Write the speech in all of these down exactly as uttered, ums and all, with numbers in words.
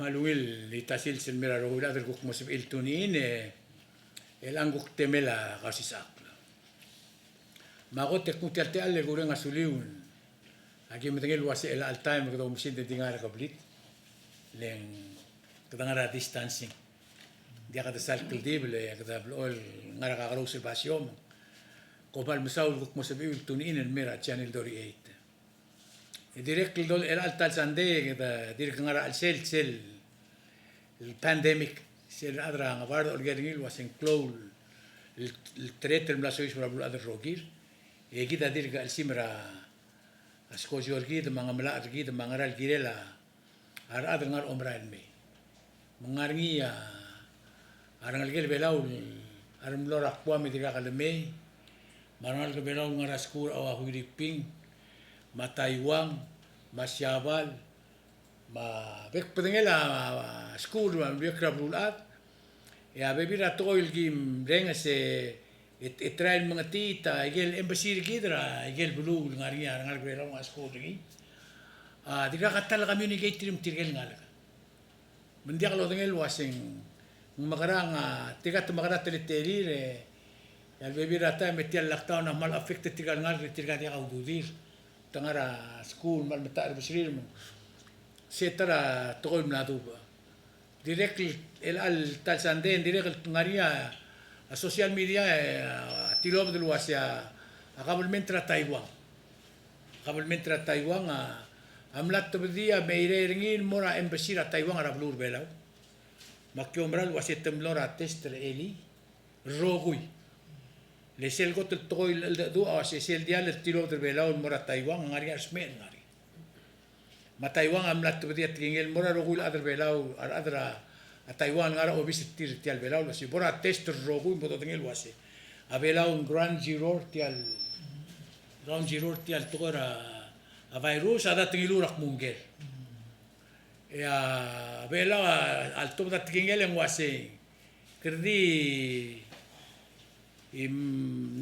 Kmal ungil el ta sils el mei er a rokui el chad el kuk mo sebechir el tune in, e, el ng kuk temel a Kausisechakl. Me a kot e kuk tia el techall e kureng a suliu. Aki medengei el uase chelecha el taem e kede oumesingd e di ngar er a kebliil. Le ng kede ngar er a distancing. Ng diak kede sal kldibel e kede blechoel el ngar er a kakerous el basio. Kom kmal mesaul el kuk mo sebechiu el tune in el mei er a Channel thirty-eight. E dirrek el dol chelecha el ta el sandei e kede dirk ngar er a chelsel sel pandemic, sel rechad er a Ngebard a oleker er ngii el uase ng klou el, el threat el mla soiseb er a beluulechad el rokir. E kid a dirk chelsimer a skojo er kid me a ngemelachel er kid me a ngera el kirel a a rechad el ngar er a omerael el mei. Me ng ngar er ngii a, a rengelekel Belau a remlo er a Guam e dirkak lemei, me a rengelekel Belau el ngar er a skuul er a Oahu er a Philippines, me a Taiwan, me a Siabal, me a bek el bedengel a, a skuul me a bek er a beluulechad, e a bebil er a tekoi el kim renges e, e, e try el mengetit a ikel embassy er kid er a ikel beluu el ngar er ngii a rengalek er a Belau el ngar er a skuul er ngii. A, dirkak a ta el communicate er tir me tirke el ngalek. Me ng diak lodengei el uaseng, ng mekerang a, tirka te mekerang a teletelir, e, a lebebil er a taem e tia el lockdown a kmal affect er tirka el ngalek, tirka diak a ududir. Te ngar er a skuul, kmal metacherbeserir me ng se ta er a tekoi el mla dubech. Dirrek el, el, el ta el sandei, dirrek el ngar er ngii a social media, e, a tilobed el uase a, a government er a Taiwan. Government er a Taiwan a, a mla tebedii a meirei er ngii el mo er a embassy er a Taiwan er a beluu er a Belau. Me aki oumera el uase te mlo er a test er a elii el rokui. Le sel kot el tekoi el cheldecheduch a uase sel diall el tilobed er a Belau el mo er a Taiwan a ngar er ngii a resmecher el ngar er ngii. Me a Taiwan a mla tebedii a tekingel el mo er a rokui el chad er a Belau, a rechad er a Taiwan el ngar er a obis er tir er tia el Belau, el uase bo er a test el rokui me bo dodengei el uase a Belau ng ground zero er tia el, ground zero er tia el tekoi er a virus, a da te ngiluu er a kmo ngker. E a Belau a, a letobed a tekingel e ng uase kede di, im,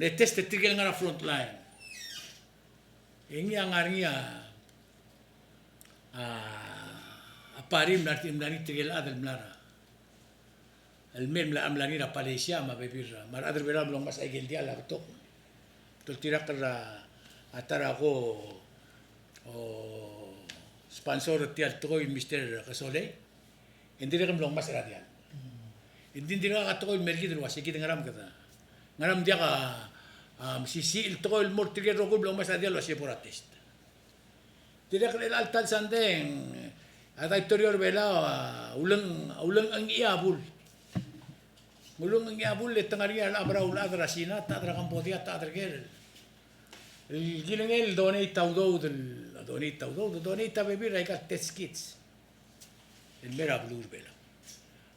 ne test er tirke el ngar er a front line. E ngii a ngar er ngii a, a, a party el mla er tir, mla er tir el chad el mla er a, el mei el mla, mla er ngii er a Palasia me a bebil er a, me a rechad er a Belau a mlo ngmasech a ikel diall a betok. Toltirakl er a, a ta er a ko, o, sponsor er tia el tekoi el Mister Kesolei. E ng dirrek el mlo ngmasech er a diall. E ng di ng dirkak a tekoi el mer kid el uase kid ngera me kede, ngera me ng diak a, a, mesisiich el tekoi el mo er tirke el rokui el mlo ngmasech er a diall el uase bo er a test. Dirrek el chelecha el ta el sandei, a daitorio er a Belau a uleng, ulengchengchii a bul. Ulengchengchii a bul e te ngar er ngii a merael el chad er a Sina, ta chad er a Cambodia, ta chad er ker. El kilengei el donate a udoud, el donate a udoud, donate a bebil er aika el test kits el mei er a beluu er a Belau.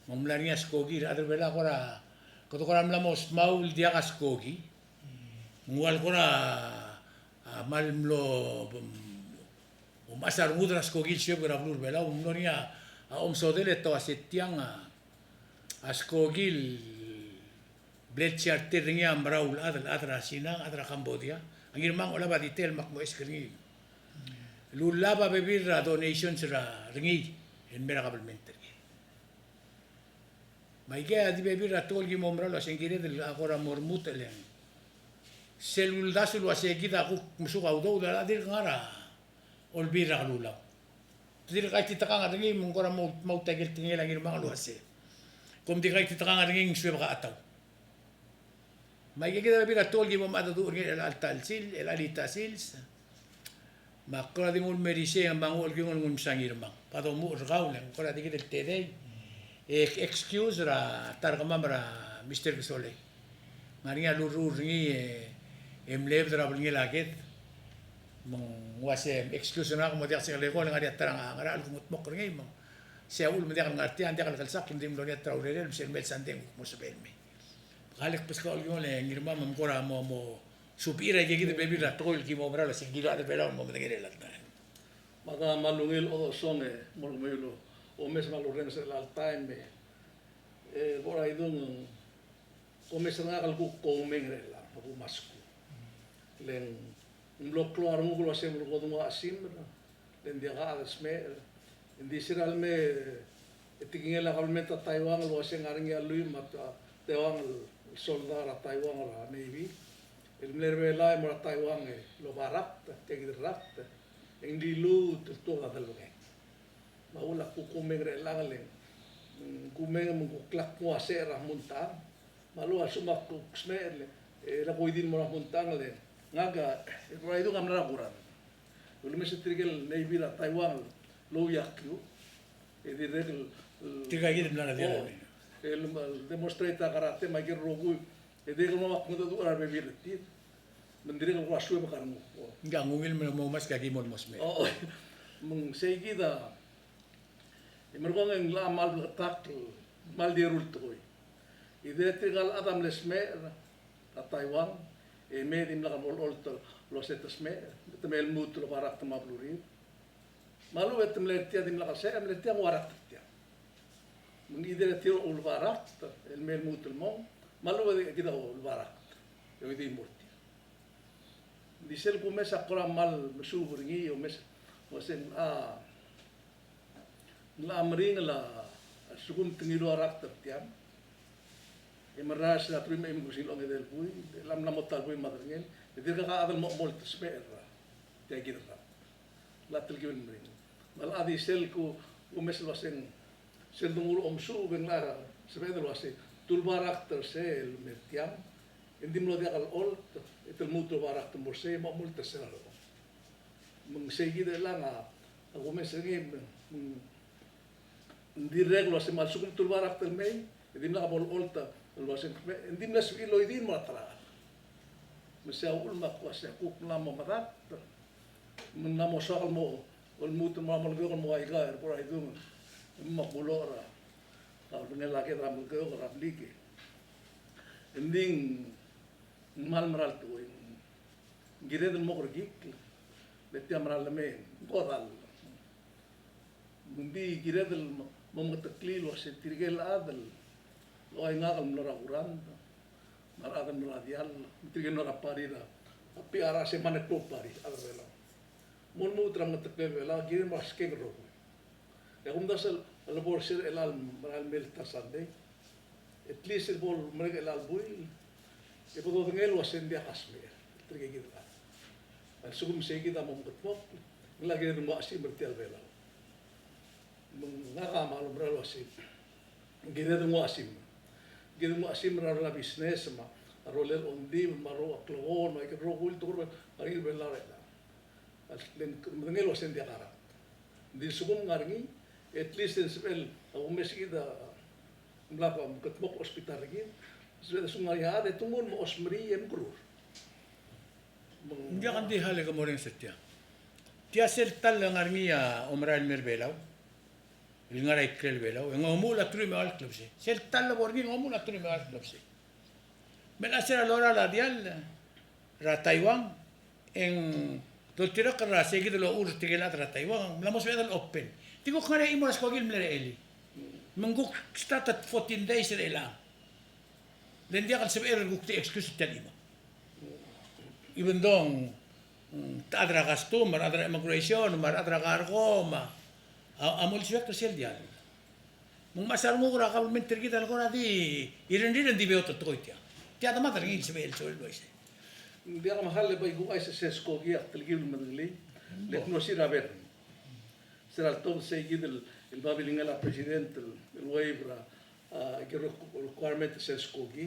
Me ng mla er ngii a skoki, a rechad er a Belau a kora, kede kora mla mo smau el diak a skoki. Ng ua el kora, a, kmal mlo, mm, omechas a rengud er a skoki el suebek er a beluu er a Belau, ng mlo er ngii a, a omesodel e te uase tiang a, a skoki el ble el charter er ngii a merael el chad, el chad er a Sina, chad er a Cambodia. A Ngirmang a olab a detail me ak mo ask er ngii. El ulab a bebil er a donations er a, er ngii el mei er a kabelment er kid. Me aike a di bebil er a tekoi el ki mo merael el uase ng kired el kora mo remuul el, sel uldasu el uase kid a kuk mesuk a udoud a dirk ngar er a Olbiil er a Kelulau. Te dirk kaititekangel er ngii me ng kora mo moutekangel er ngii el Ngirmang el uase kom di kaititekangel er ngii e ng suebek a chetau. Me aike kid a bebil er a tekoi el ki mo mengedecheduch er ngii er chelecha el ta el sils, chelecha el ta el sils. Me ak kora di nguu el merisei me a nguu el kinguu el nguu el msa Ngirmang. Bo domuchel er kau le ng kora di kid el tedei. E excuse er a ta er kemam er a Mister Kesolei. Ng ngar er ngii a lurruul er ngii e, e mlebed er a belngel a ked. Me ng uase excuse er ngak me ng diak sel leko, le ng ngar er ngii a ta er a ngerachel el kungutmokl er ngii me ng sei a uchul me ng diak el ngar tia, ng diak el kelsakl, ng di mlo er ngii a ta er a urerel, me sel mei el sandei e ng mo sebechel el mei. Ka lek beskau el kingol e Ngirmang me ng kora mo, mo subechiu er aike kid el bebil er a tekoi el ki mo merael el uase ng kilu a rechad er a Belau el mo medengei er chelecha el taem. Me a kmal ungil chodechosong e mo er kemiu el omes me a lorrenges er chelecha el taem e, e bo er a idung, omes er ngak el kuk koumeng er chelechang, me a kuk mask. Le ng mlo klou a renguk el uase ng mlo ko dengua a chesimer, le ng diak a chad el smecher. Ng di se er a lemei E tekingel a government er a Taiwan el uase ng ngar er ngii a lluich me a Taiwan el soldau er a Taiwan er a Navy el mle er a Belau e mo er a Taiwan el oba rakt, tia kid el rakt, e ng dilu el tuobed a delebengek. Me a uchul a kuk kumeng er chelechang e ng, mm, kumeng me ng kuk lak mo uase er a Muntang. Me a lechub a lsekum a kuk smecher e, e lak oidin el mo er a Muntang e le ngak a, e, Ruraidung a mla er a kurang. Ulemes e tirke el Navy er a Taiwan el ouiakiu e dirrek el, tirka kid el mla er a diall, o, el, el demonstrate a karate me aike el rokui e dirrek el mo mengedecheduch er a rebebil er tir. Me ng dirrek el kora suebek a renguk. Ng ungil me ng mo mask e aki mo el mo smecher. O, o. Me ng sei kid a, e merekong e ng locha kmal bleketakl, kmal di eru el tekoi. E dirrek tirka el chad a mle smecher er a Taiwan, e mei e dimlak bo locholt el uase te smecher, te mei el lmuut el oba rakt me a belurir. Me a lechub e te mle er tia dimlak el smecher, mle er tia ng ua rakt er tia. Me ng dirrek tir a uleba rakt el mei el lmuut el mong, me a lechub e kid a uleba rakt e oidin el mo er tir. Ng di sel kumes a kora kmal mesuub er ngii e omes, uase ng, a, ng locha meringel a lsekum te ngiluu a rakt er tiang. E merael er sel teruich me a eim el kuk siloch el ongedei el buil, e locha mla mo ta el buil me a derengel, e dirkak a chad el mo, mo omolt el smecher er tia kid el rakt. Locha telkib el meringel. Me a locha di sel ku, kumes el uase ng, sel denguu el omesuub e ng locha sebeched el uase te uleba rakt er sel mei er tiang, e ng di mlo diak el olt, e te lmuut el oba rakt el mo er sei, me a omolt er sel lolekoi. Me ng sei kid el chelechang a, a kumes er ngii, me ng, me ng dirrek el uase me a lsekum te uleba rakt el mei, e dimlak bo locholt el uase ng, e ng di mle sebechir el oidin el mo er a ta er a chad. Me sei a uchul me a kuk uase a kuk mla mo medakt, me ng mla mo soak el mo, el lmuut el mo er a Melekeok el mo aika er a Ruraidung, e mo kulot er a, a ulengel a ked er a Melekeok er a blik. Ng di ng kmal mera el tekoi. Ng kired el mo kerekikl, le tia mera el mei, ng kodall. Me ng di kired el mo, mo mengeteklii el uase tirke el chad el, el oai ngak el mlo er a kurangd, me a rechad el mlo er a diall, me tirke el mlo er a party er a, a P R a se Manitoba Party, a chad er a Belau. Mo lmuut er a mengeteklel Belau, kired el mo er a skeng el rokui. E a kumdasu el bo er sel chelecha el merael el mei el ta el sandei. At least el bo lemerek er chelecha el buil, e bo dodengei el uase ng diak a smecher er tirke kid el chad. A lsekum sei kid a mo mekedmokl, ng locha kired el nguu a chesimer er tia el Belau. Me ngak a kmal oumera el uase ng kired el nguu a chesimer. Kired el nguu a chesimer er a rolel a business me a rolel a ongdibel me a rokui el klekool me a ikel rokui el tekoi er a Belau er chelechang. A le ng medengei el uase ng diak a rakt. Ng di lsekum ng ngar er ngii, at least e ng sebechel a kumes kid a mla ko mekedmokl el hospital er kid, sebechel a lsekum ng ngar er ngii a chad e te nguu el mo chosmerii e mekerur. Me ng diak, ng di hale ke morrenges er tia. Tia sel ta el ngar er ngii a omerael el mei er a Belau el ngar er a ikrel Belau, e ng omuchel a teruich me a eua el klebesei. Sel ta el lebo er ngii e ng omuchel a teruich me a eua el klebesei. Me a lechub e se er a lorael a diall er a Taiwan, e ng doltirakl er a sei kid el ochur er tirke el chad er a Taiwan, ng mla mo sebeched el open. Te kuk ngar er a chimo er a skoki el mle er a elii. Me ng kuk start at fourteen days er chelechang. Le ng diak el sebechel el kuk di excuse er tia el chimo. Even though, mm, te chad er a custom, me a rechad er a immigration, me a rechad er a cargo, me a, a, a mo lsuek er sel diall. Me ng mesa renguk er a government er kid el kora di, irengrir e ng di beot el tekoi tia. Tia a demad er ngii el sebechel el soal el uaisei. Ng diak a mechal e bai kuk uaisei sel skoki a telkib el medengelii, le kmo se er a ber. Se er a letobed sei kid el, el babilngel a president el, el waive er a, a, ikel requirement er sel skoki,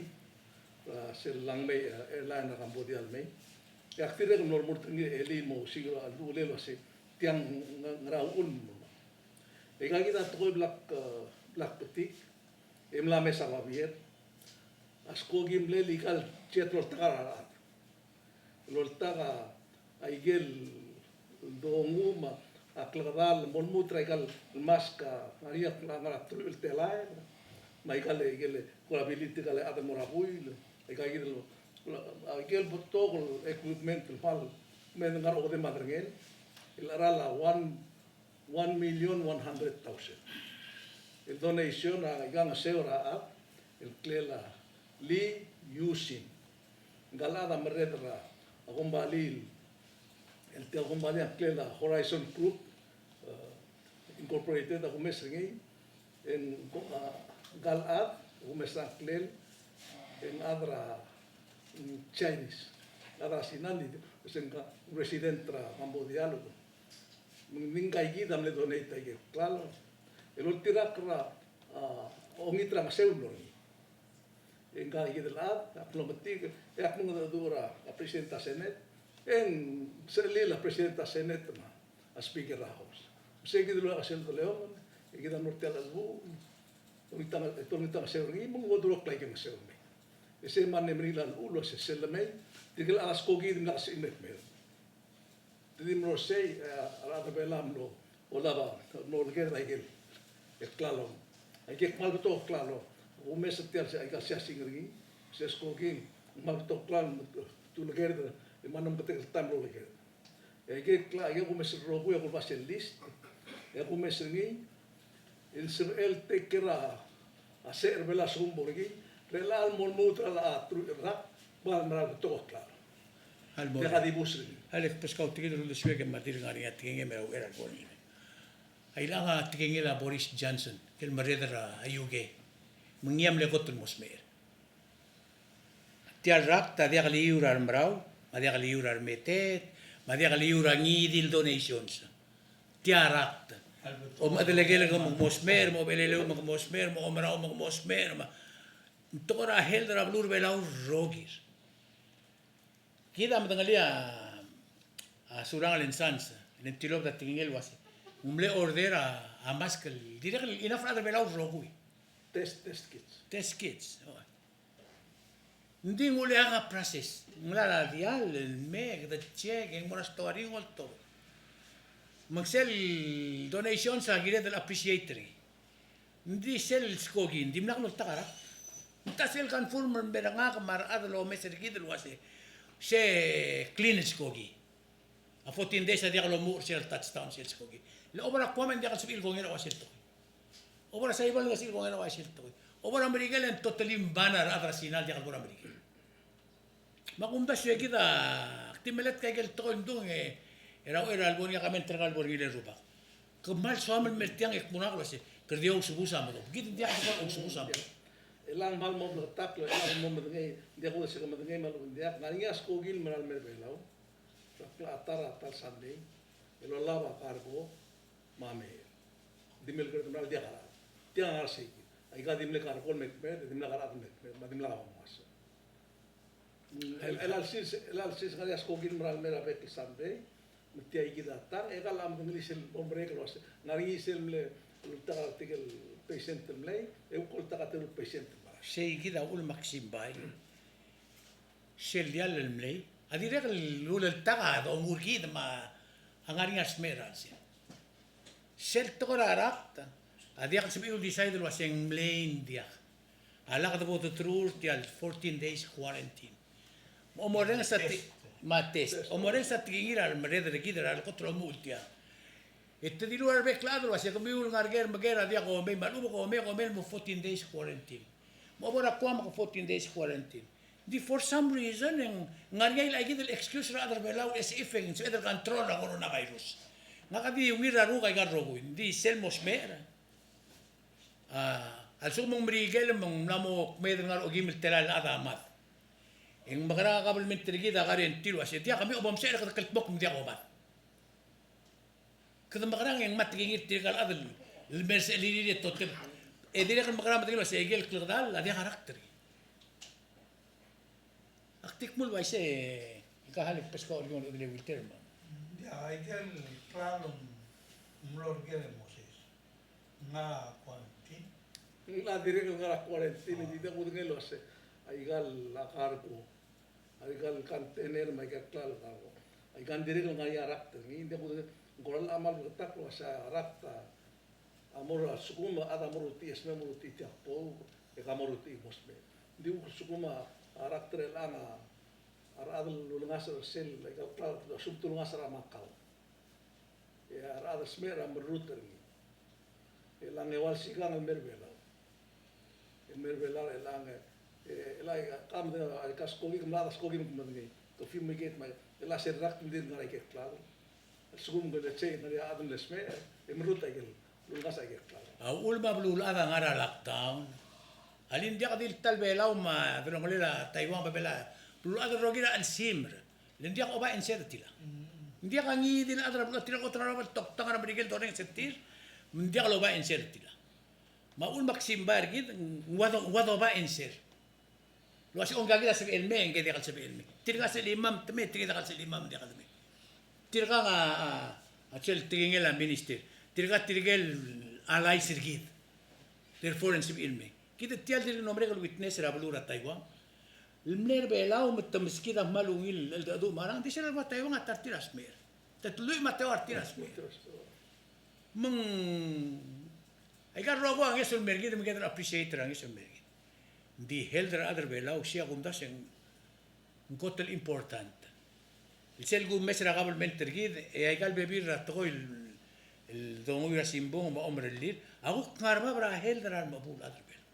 a, sel langmei, a, airline er a Cambodia el mei. E ak dirrek el mlo remurt er ngii er a elii el mo osiik a llach el uasei tiang ng, ng, ngera uchul me. E aika kid a tekoi el bla k, a, bla kbetik, e mla mesa a babier. A skoki a mle aika el jet el oltak a rechad. El oltak a ikel dongu me a klekedall, mo lmuut er aika el mask a ngar er ngii a ngar er a teruich el telael. Me aika el, ikel, kora ability er aika el chad el mo er a buil. Aika kid el, aike el betok el equipment el kmal, me ng ngar er a okedei me a derengel. El cheral a one one million one hundred thousand. El donation a ikang a seo er a chad, el ngklel a Li Yusin. Ngka el chad a merreder er a kombalii, el tia el kombalii a ngklel a Horizon Group, uh, Incorporated a kumes er ngii, E ng ko-, a, ngka el chad, kumes a ngklel, e ng chad er a, mm, Chinese. Chad er a Sina, ng di, se ngka resident er a Cambodia el. Me ng di ngka kid a mle donate a ikel klalo. El oltirakl er a, a, ongit er a ngeseu el mlo er ngii. E ngka kid el chad, ak mlo metik, e ak mengedecheduch er a, a President er a Senate, e ng sechelil a President er a Senate me a Speaker er a House. Me sei kid el ua sel deleongel, e kid a mlo er tia el chelebuul, e olengit a, e te olengit a ngeseu er ngii, me ng uodurokl a ikel ngeseu el mei. E sei me a mle meringel a llechul el uase sel lemei, tirke el chad er a skoki a dimlak lsebechir el mei. Te di mlo sei, e, a rechad er a Belau a mlo olab a, mlo olekerd a ikel, el klalo. Aike el kmal betok el klalo. Kumes er tia el se, aika el siasing er ngii, se skoki, kmal betok el klalo, te ulekerd, e me ng meketek el taem el olekerd. E aike el kla-, aike kumes el rokui, e kuleba sel list, e kumes er ngii, el sebechel take care a, a secher er a Belau a lsekum bo er ngii, er chelecha el mo lmuut er a, a truich el rak, me a mera el betok el klalo. Diak a dibus er ngii. Alek, beskau tirke el uldesuek e me a dirk ngar er ngii a tekingel me a uchei er a lebo er ngii. A ilecha a tekingel a Boris Johnson, el merreder er a U K. Me ngii a mle kot el mo smecher. Tia el rakt a diak el iuu er a remerau, me a diak el iuu er a remeteet, me a diak el iuu er a ngii di el donations. Tia el rakt. Omechedelekelek me ke mo smecher, me a Obeleleu me ke mo smecher, me a Omerau me ke mo smecher, me a, ng tekoi er a health er a beluu er a Belau el rokir. Kid a medengelii a, a Surangel and Sons, e ng tilobed a tekingel el uase ng mle order a, a mask el dirrek el enough er a rechad er a Belau el rokui. Test, test kits. Test kits, oi. Ng di ng uleak a process. Ng mla er a diall el mei, kede check, e ng mo er a stoa er ngii e ng oltobed. Me ng sel donations a kired el appreciate er ngii. Ng di sel skoki, ng dimlak loltak a rakt. Ng ta sel confirm er a rengak me a rechad el omes er kid el uase, se clean el skoki. A fourteen days a diak lomuchel er sel touchdown sel skoki. Le obo er a Guam e ng diak el sebechir el kongei er a ua sel tekoi. Obo er a Saipan e ng diak el sebechir el kongei er a ua sel tekoi. Obo er a Merikel e ng totally ban a rechad er a Sina el diak el bo er a Merikel. Me a kumdasu e kid a, ak di melatk a ikel tekoi el mdung e, er a uchei er a lebo er ngii a comment er kau el bo er ngii el rubak. Ke kmal soam el mei er tiang e kmo er ngak el uase, kede di ousubus a medobech. Kid ng diak di ousubus a medobech. Chelechang kmal mo bleketakl, chelechang mo medengei, ng diak kudesek el medengei me a lechub e ng diak, ngar er ngii a skoki el mera el mei er a Belau. Klechad er a ta el Sunday, el olab a cargo, me a mei. Di mle kede mera el diak a rechad. Tiang a ngar er sei kid. Aika di mle cargo el me kmeed, e dimlak a rechad el me kmeed, me a dimlak a omes. Mm, el, el sils, el sils ngar er ngii a skoki el mera el mei er a bek el Sunday, me tia kid a tang, e kau a medengelii sel bo lemerek el uase, ngar er ngii sel mle, ultak er tirke el patient el mlei, e kuk oltak a teru el patient el mlei. Sei kid a uchul me ak simbai. Sel diall el mlei a dirrek el uleltak a dongu er kid me a ngar er ngii a smecher er a chelsel. Sel tekoi er a rakt a diak el sebechir el decide el uase ng mlei ng diak. A lak de bo deteruul tia el fourteen days quarantine. Me a omorrenges a te-, me a test. Omorrenges a tekingir a remerreder er kid er a lekot el omuchel tia. E te dilu er a rebek el chad el uase kemiu el ngar er ker me ker a diak komei, me a lechub e komei, komei el mo fourteen days quarantine. Me a obo er a Guam a fourteen days quarantine. Di for some reason e ng ngar er ngii a ikid el excuse er a rechad er a Belau as if e ng sebeched el control er a coronavirus. Ngak a di ungil er a rokui aika el rokui, ng di sel mo smecher. A, a lsekum ng Merikel me ng mla mo kmeed el ngar er a okeim el telael el chad a mad, e ng mekerang a kabelment er kid a guarantee el uase diak, kemiu a bo msecher e kede kldmokl me ng diak komad. Kede mekerang e ng me a tekingir tirka el chad el mer sel lirir e totebek. E dirrek el mekerang me a tekingir el uase ikel klekedall a diak a rakt er ngii. Ak di kmo el uaisei, e ka halik peskau er kid el Wilter me. Ia, aike el klalo el mlo er ker e Moses. Ng ngar er a quarantine? Ng dirrek el ngar er a quarantine, e di diak kudengei el uase aika el cargo, aika el container me aika el klalo el cargo, aika ng dirrek el ngar er ngii a rakt er ngii, ng diak kudengei, ng kora locha kmal bleketakl el uase a rakt a mo er a lsekum a chad a mo rutii e smecher, mo rutii tia el kbouk, e ka mo rutii mo smecher. Ng di kuk lsekum a rakt er chelechang a rechad el ulengasech er sel, aika el klalo a lsekum te ulengasech er a Macau, e a rechad el smecher a merrut er ngii. E chelechang e ua lsikang el mer Belau. El mer Belau, e chelechang e, e chelechang e, ka medengei, aika skoki, ke mla er a skoki me ke medengei, ke fumigate me a, e chelechang sel rakt ng dirk ngar er aike el klalo. A lsekum ke, let's say, ng ngar er ngii a chad el mle smecher, e merrut aike el, A uchul me a beluulechad a ngar er a lockdown, a le ng diak di le ta el Belau me a delongelel a Taiwan, bebil a beluulechad el rokir a chelsimer. Le ng diak oba answer er tiang. Ng diak a ngii di el chad er a beluulechad, tirka el kot er a rubak el toktang er a Merikel el dorrenges er tir, me ng diak loba answer er tiang. Me a uchul me ak simbai er kid, ng ua do, ua doba answer. El uasei ngka kid a sebechel el mei, ngke diak el sebechel el mei. Tirka a sebechel el mei, te mei, tirke diak el sebechel el mei, diak el mei. Tirka a, a, a sel tekingel a minister. Tirka, tirke el allies er kid. Therefore, ng sebechir el mei. Kid tia el dirk mlo merek el witness er a beluu er a Taiwan. El mle er a Belau me te meskid a kmal ungil el cheldecheduch me a ngerang, di sel lebo er a Taiwan a ta er tir a smecher. Te lluich me a teua er tir a smecher. Me ng, aika el rokui a ngeso el mer kid, me kede appreciate er a ngeso el mer kid. Ng di health er a rechad er a Belau, sei a kumdasu e ng ng kot el important. El sel kumes er a government er kid, e aika el bebil er a tekoi el, el donguiu er a simbung me a omerellir, a kuk ngar er a bab er a health er a remechebuul el chad er a Belau.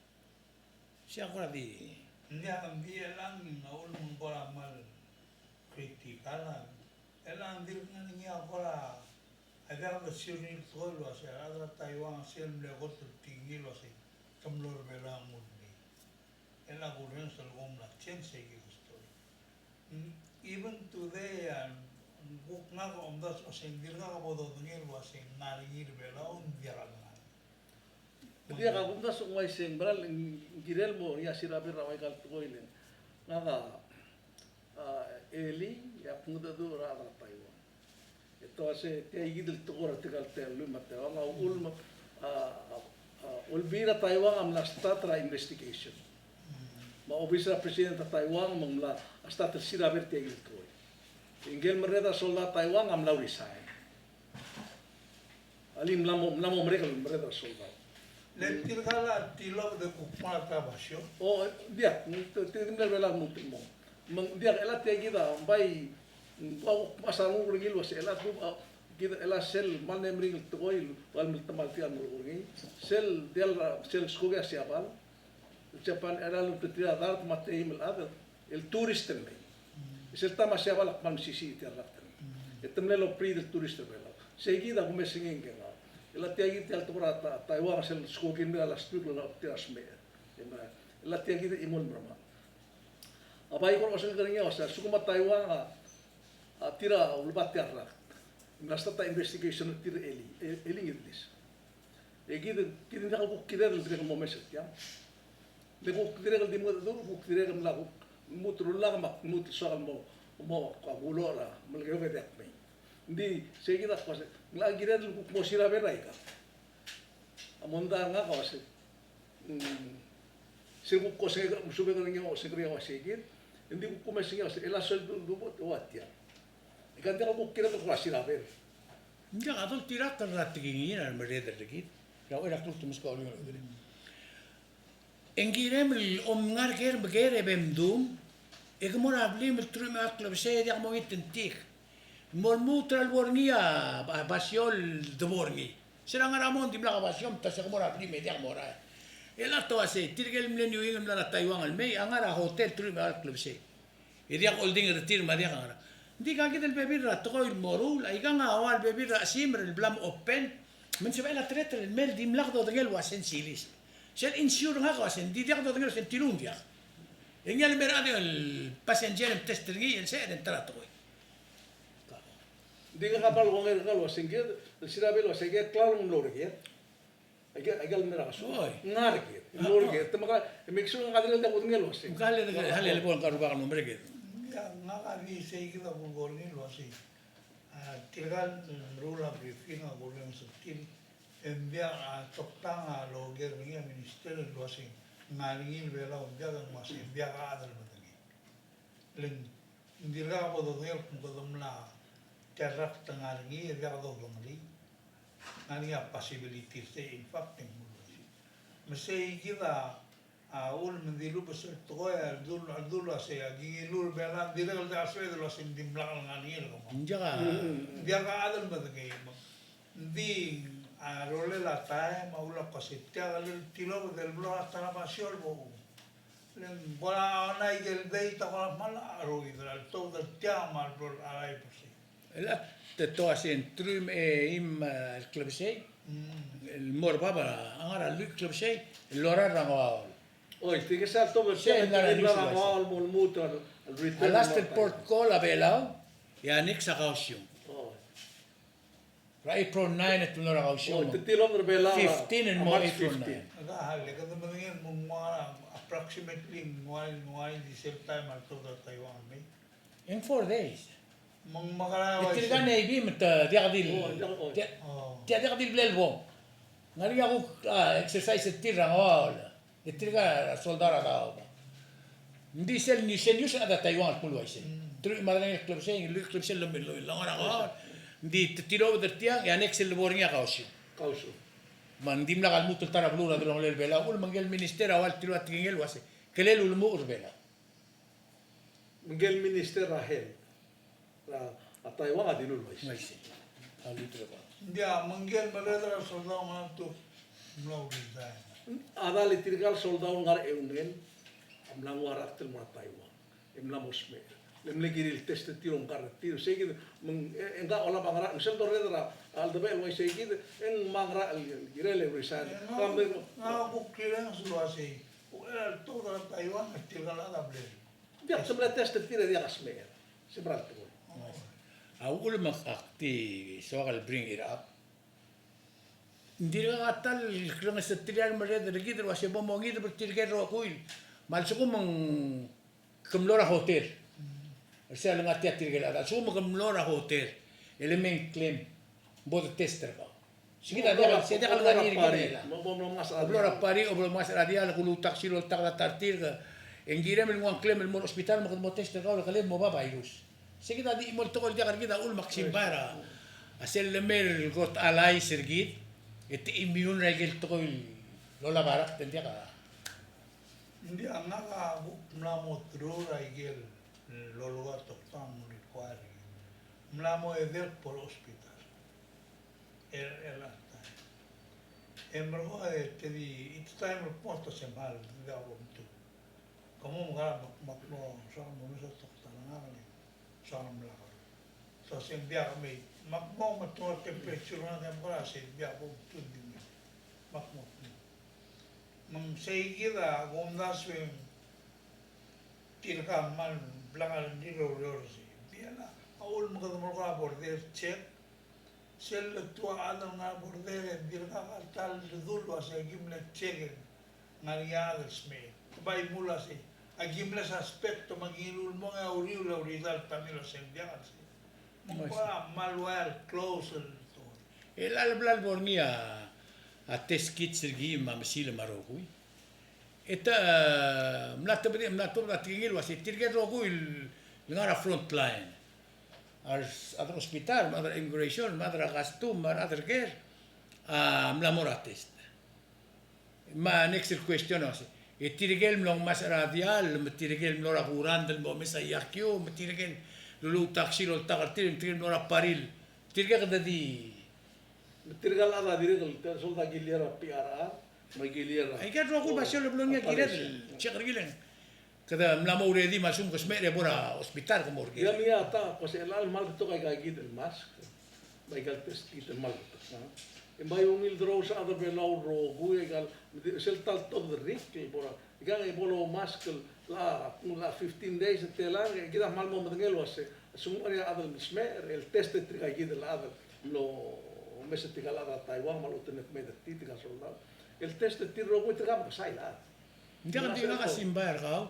Sei a kora di. Ng diak, ng di chelechang a uchul me ng kora kmal critical a, chelechang ng dirk ngar er ngii a kora, a diak lesiou er ngii el tekoi el uasei a rechad er a Taiwan a sel mle kot el tekingir el uasei te mlo er a Belau a nguu el mei. El a kurrenges el kom mla change aike el story. Mm, even today, a, ng kuk ngak a omdasu el uasei ng dirkak bo dodengei el uasei ng ngar er ngii er a Belau, ng diak a ngar. Ng diak a kumdasu el uasei ng mera el ng kirel mo er ngii a siraber er a ua ika el tekoi el ngak a, a, elii, e ak mengedecheduch er a rechad er a Taiwan. E te uasei tia kid el tekoi er tirka el ta el lluich me a teua, a uchul me a, a, a, Olbiil er a Taiwan a mla start er a investigation. Me a obis er a president er a Taiwan me ng mla start el siraber tia kid el tekoi. E ngike el merreder er a soldau er a Taiwan a mla resign. A le ng mla mo, mla mo merek el merreder er a soldau. Le tirka el tilobed e kuk mla er a basio. O, diak, te, te, te mle er a Belau el lmuut el mo. Me ng diak, el a tia kid a bai, ng ua kuk mechas a renguk er ngii el uasei, el a tu, a, kid, el a sel mle meringel tekoi el ua el mle temall tia el mo renguk er ngii. Sel diall, sel skoki a Siabal. Siabal, el a loltobed er tir a dart me a teim el chad el tourist el mei. E sel taem a Siabal a kmal mesisiich tia el rakt el mei. E te mle obliit el tourist er a Belau. Sei kid a kumes er ngii ngke el ngar. El a tia kid tia el tekoi er a Ta-, Taiwan, sel skoki el mei er a last week el olab tir a smecher. E me, el a tia kid a chimo el mermang. A bai kora osengek er ngii a uasei, a lsekum a Taiwan a, a tir a ulebat tia el rakt, e mla start a investigation er tir er a elii, e, elii ngii el dis. E kid, kid ng diak el kuk kired el dirrek el mo omes er tiang. Le kuk dirrek el di mengedecheduch, kuk dirrek el mla kuk lmuut el rullak me ak lmuut el soak el mo, mo, a kuloch er a Melekeok e diak mei. Ng di, sei kid a kuk uasei, ng locha kired el kuk mo siraber er aika. A mondai er ngak a uasei, mm, sel kuk osengek, mesubek er ngii a osengek er ngii a uasei kid, e ng di kuk kumes er ngii a uasei, el a sel du-, dubech, ua tia. E ng diak el kuk kired el kuk siraber. Ng diak a doltirakl er a tekingir a remerreder er kid. Er a uchei er a kluk te meskau el ungil. E ng kirem el omngar ker me ker e bem dum, e ke mo er a blim el truich me a eua el klebesei e diak mo ngii a tengtik. Mo lmuut er a lebo er ngii a ba-, basio el debo er ngii. Sel a ngar er a mong e ng dimlak a basio me te uasei ke mo er a blim e diak mo er a. El a te uasei, tirke el mle Niuing el mla er a Taiwan el mei, a ngar er a hotel el truich me a eua el klebesei. E diak oldingel er tir me a diak a ngerang. Ng di ka kid el bebil er a tekoi el moruul, aikang a ua el bebil er a chesimer el bla mo open, me ng sebechel a teletelel el mei el dimlak dodengei el uasei ng siliseb. Sel insure er ngak a uasei, ng di diak dodengei el uasei ng tilung diak. E ngii a le mei er a chad el passenger e mtest er ngii el sebeched e ng ta er a tekoi. Ng di ngak a kmal ongei er ngak el uasei ng kired el sirabe el uasei ke klalo ng mlo er kid. Aike, aike el mera kasu. Oi. Ngar er kid. Ngar er kid. Te mekesai, e mekesai ng ngar er kid el diak kudengei el uasei. Ng kall, ng kall, ng kall el bo el ngar er a rubak el mo merek. Ngak a di sei kid a kuk dengei el uasei. A, tirka el meruul a briefing a kurrenges er tir. E ng diak a toktang a loker er ngii a minister el uasei ng ngar er ngii el Belau, ng diak el uasei ng diak a chad el medengei. Le ng dirkak bo dodengei el kmo kede mla tia el rakt e ng ngar er ngii, e diak dodengelii. Ng ngar er ngii a possibility er sei, in fact, e ng mlo sei. Me sei kid a, a, uchul me ng dilubech sel tekoi a, a ledul, a ledul a sei, a kingiluu er a Belau, ng dirrek el diak a sebeched el uasei ng dimlak el ngar er ngii el kemam. Ng diak a, ng diak a chad el medengei. Me ng di a rolel a taem a ulak a sei, tia el tilobed el blo er a ta er a basio el bo le ng bo er a ona ikel date a kora kmal a cheroid er a ltobed er tiang me a lbo er a rai bo sei. El a te ua sei ng truich me a eim, a, el klebesei. Mm. El mo er bab a ngar er a lluich el klebesei el lorael er a Ngoaol. Oi, tirke sel tobed, sei el ngar er a news el uaisei. Ngoaol el mo lmuut el return. A last el port call a Belau, e a next a Kaohsiung. Oi. Er a April nine e te mlo er a Kaohsiung. Oi, te tilobed er a Belau. Fifteen el mo March April fifteen. Nine. Ng diak, le kede medengei el mo ngar er a approximately ng uaisei, ng uaisei di sel taem a letobed er a Taiwan el mei. In four days. Me ng mekerang. E tirka a Navy me te diak di, oh, diak, oh, diak, oh, diak, diak di blal bom. Ng ngar er ngii a kuk, ah, exercise er tir er a Ngoaol. E tirka a soldau er a Taiwan. Ng di sel news, sel news a chad er a Taiwan el kmo uaisei. Mm. Teruich me a ledengei el klebesei, el klebesei el, el, el ngar er a Ngoaol. Ng di te tilobed er tiang, e a next el lebo er ngii a Kaohsiung. Kaohsiung. Me ng dimlak a lmuut el ta er a beluu er a delongelel Belau, uchul me ngike el minister a ua el tilobed a tekingel el uasei, kelel ulemuchel er Belau. Me ngike el minister er a health er a Taiwan a dilu el uaisei. Uaisei. A dilu el uaisei. Ng diak, me ngike el merreder a soldau a mla tuk, mla resign. A chad el tirka el soldau el ngar er a eungel a mla nguu a rakt el mo er a Taiwan. E mla mo smecher. Le mle kirir el test er tir, omkar er tir. Sei kid, me ng, e, e ngak a olab a ngerachel, me sel dorreder a, a cheldebechel el uaisei kid, e ng mo ngerachel el kirel el resign. E, ngak, ngak a kuk clearance el uasei. Uchei er a letobed er a Taiwan, e tirka el chad a bla. Diak, se mle test er tir e diak a smecher. Se mera el tekoi. A uchul me ak di soak el bring it up. Ng dirkak a ta el klengeseu er tir el merreder er kid el uasei bo mongideb er tirke el rokui. Me a lsekum ng ke mlo er a hotel. Er sel lengar tia tirke el chad. A lsekum ke mlo er a hotel. E le mei e ng klem. Bo de test er kau. Sei kid a diak, sei diak el ngar er ngii er kid el. Bo mlo er a pari, bo mlo er a dial, kuluutakl, sel oltak a ta er tir ke. E ng kirem el nguu a ngklem el mo er a hospital me kede mo test er kau el keled el mo ba virus. Sei kid a di chimo el tekoi el diak er kid a uchul me ak simbai er a sel lemei el kot allies er kid. E te immune er a ikel tekoi el olab a rakt el diak a. Ng di a ngak a kuk mla mo through er a ikel lolekoi a tokta me ng require er kid. Mla mo edei el kbo er a hospital. Er, er a taem. E merekong e te di, it's time report a se mal, diak bo mtuu. Ke mo mekerang, me ak, me ak mo soak el mo mesa a tokta er ngak el soak el mla ko. So se ng diak mei, me ak mo me te ngar er a temperature er ngak e mekerang, se ng diak bo mtuu, ng di mei. Me ak mo mtuu. Me ng sei kid a kumdasu e ng tirka a mal blank a rengrir el oureor er sei. Diak a uchul me kede mo er a border check. Sel letuu a chad el ngar er a border e dirkak a ta el ledu el uasei aki mle check el ngar er ngii a chad el smecher. Bai mle uasei aki mle suspect me aki ngiluu el mong e a uriul e a uriul a ta el mle uasei ng diak el sei. Me ng kora mal ua el close el tekoi. E chelecha el bla lebo er ngii a test kits er kid me a mesil me a rokui. E te, e, mla tebedii, mla tebedii a tekingel el uasei tirke el rokui el ngar er a front line. A rechad er a hospital, me a rechad er a immigration, me a rechad er a custom, me a rechad er a ker, a, mla mo er a test. Me a next el question a uasei, e tirke el mlo ngmasech er a diall, me tirke el mlo er a kurangd el mo mesa iakiu, me tirke el luluutakl sel oltak er tir, me tirke el mlo er a paril. Tirke kede di. Me tirke el chad a dirrek el, te sold a kilir a P R R, me a kilir a. Aike el rokui el basio el blo ngii a kired el check er ngii el. Kede mla mo ready me a lsekum ke smecher e bo er a hospital ke mo er ngii. Ia, me a ta, ko se el kmal betok aika kid el mask. Me aika el test kit el kmal betok, a. E bai ungil derous a chad er a Belau el rokui, aika el, sel ta el tobed er ngii, ke bo er a, ikang e bo lomask el, la, la fifteen days e telang, e kid a kmal mo medengei el uasei, a lsekum ng ngar er ngii a chad el smecher, el test er tirka kid el chad el mlo mesa tirka el chad er a Taiwan, me a lechub e te mei er tir tirka el soldau. El test er tir el rokui tirka me kesai el chad. Ng diak, ng di ngak a simbai er kau.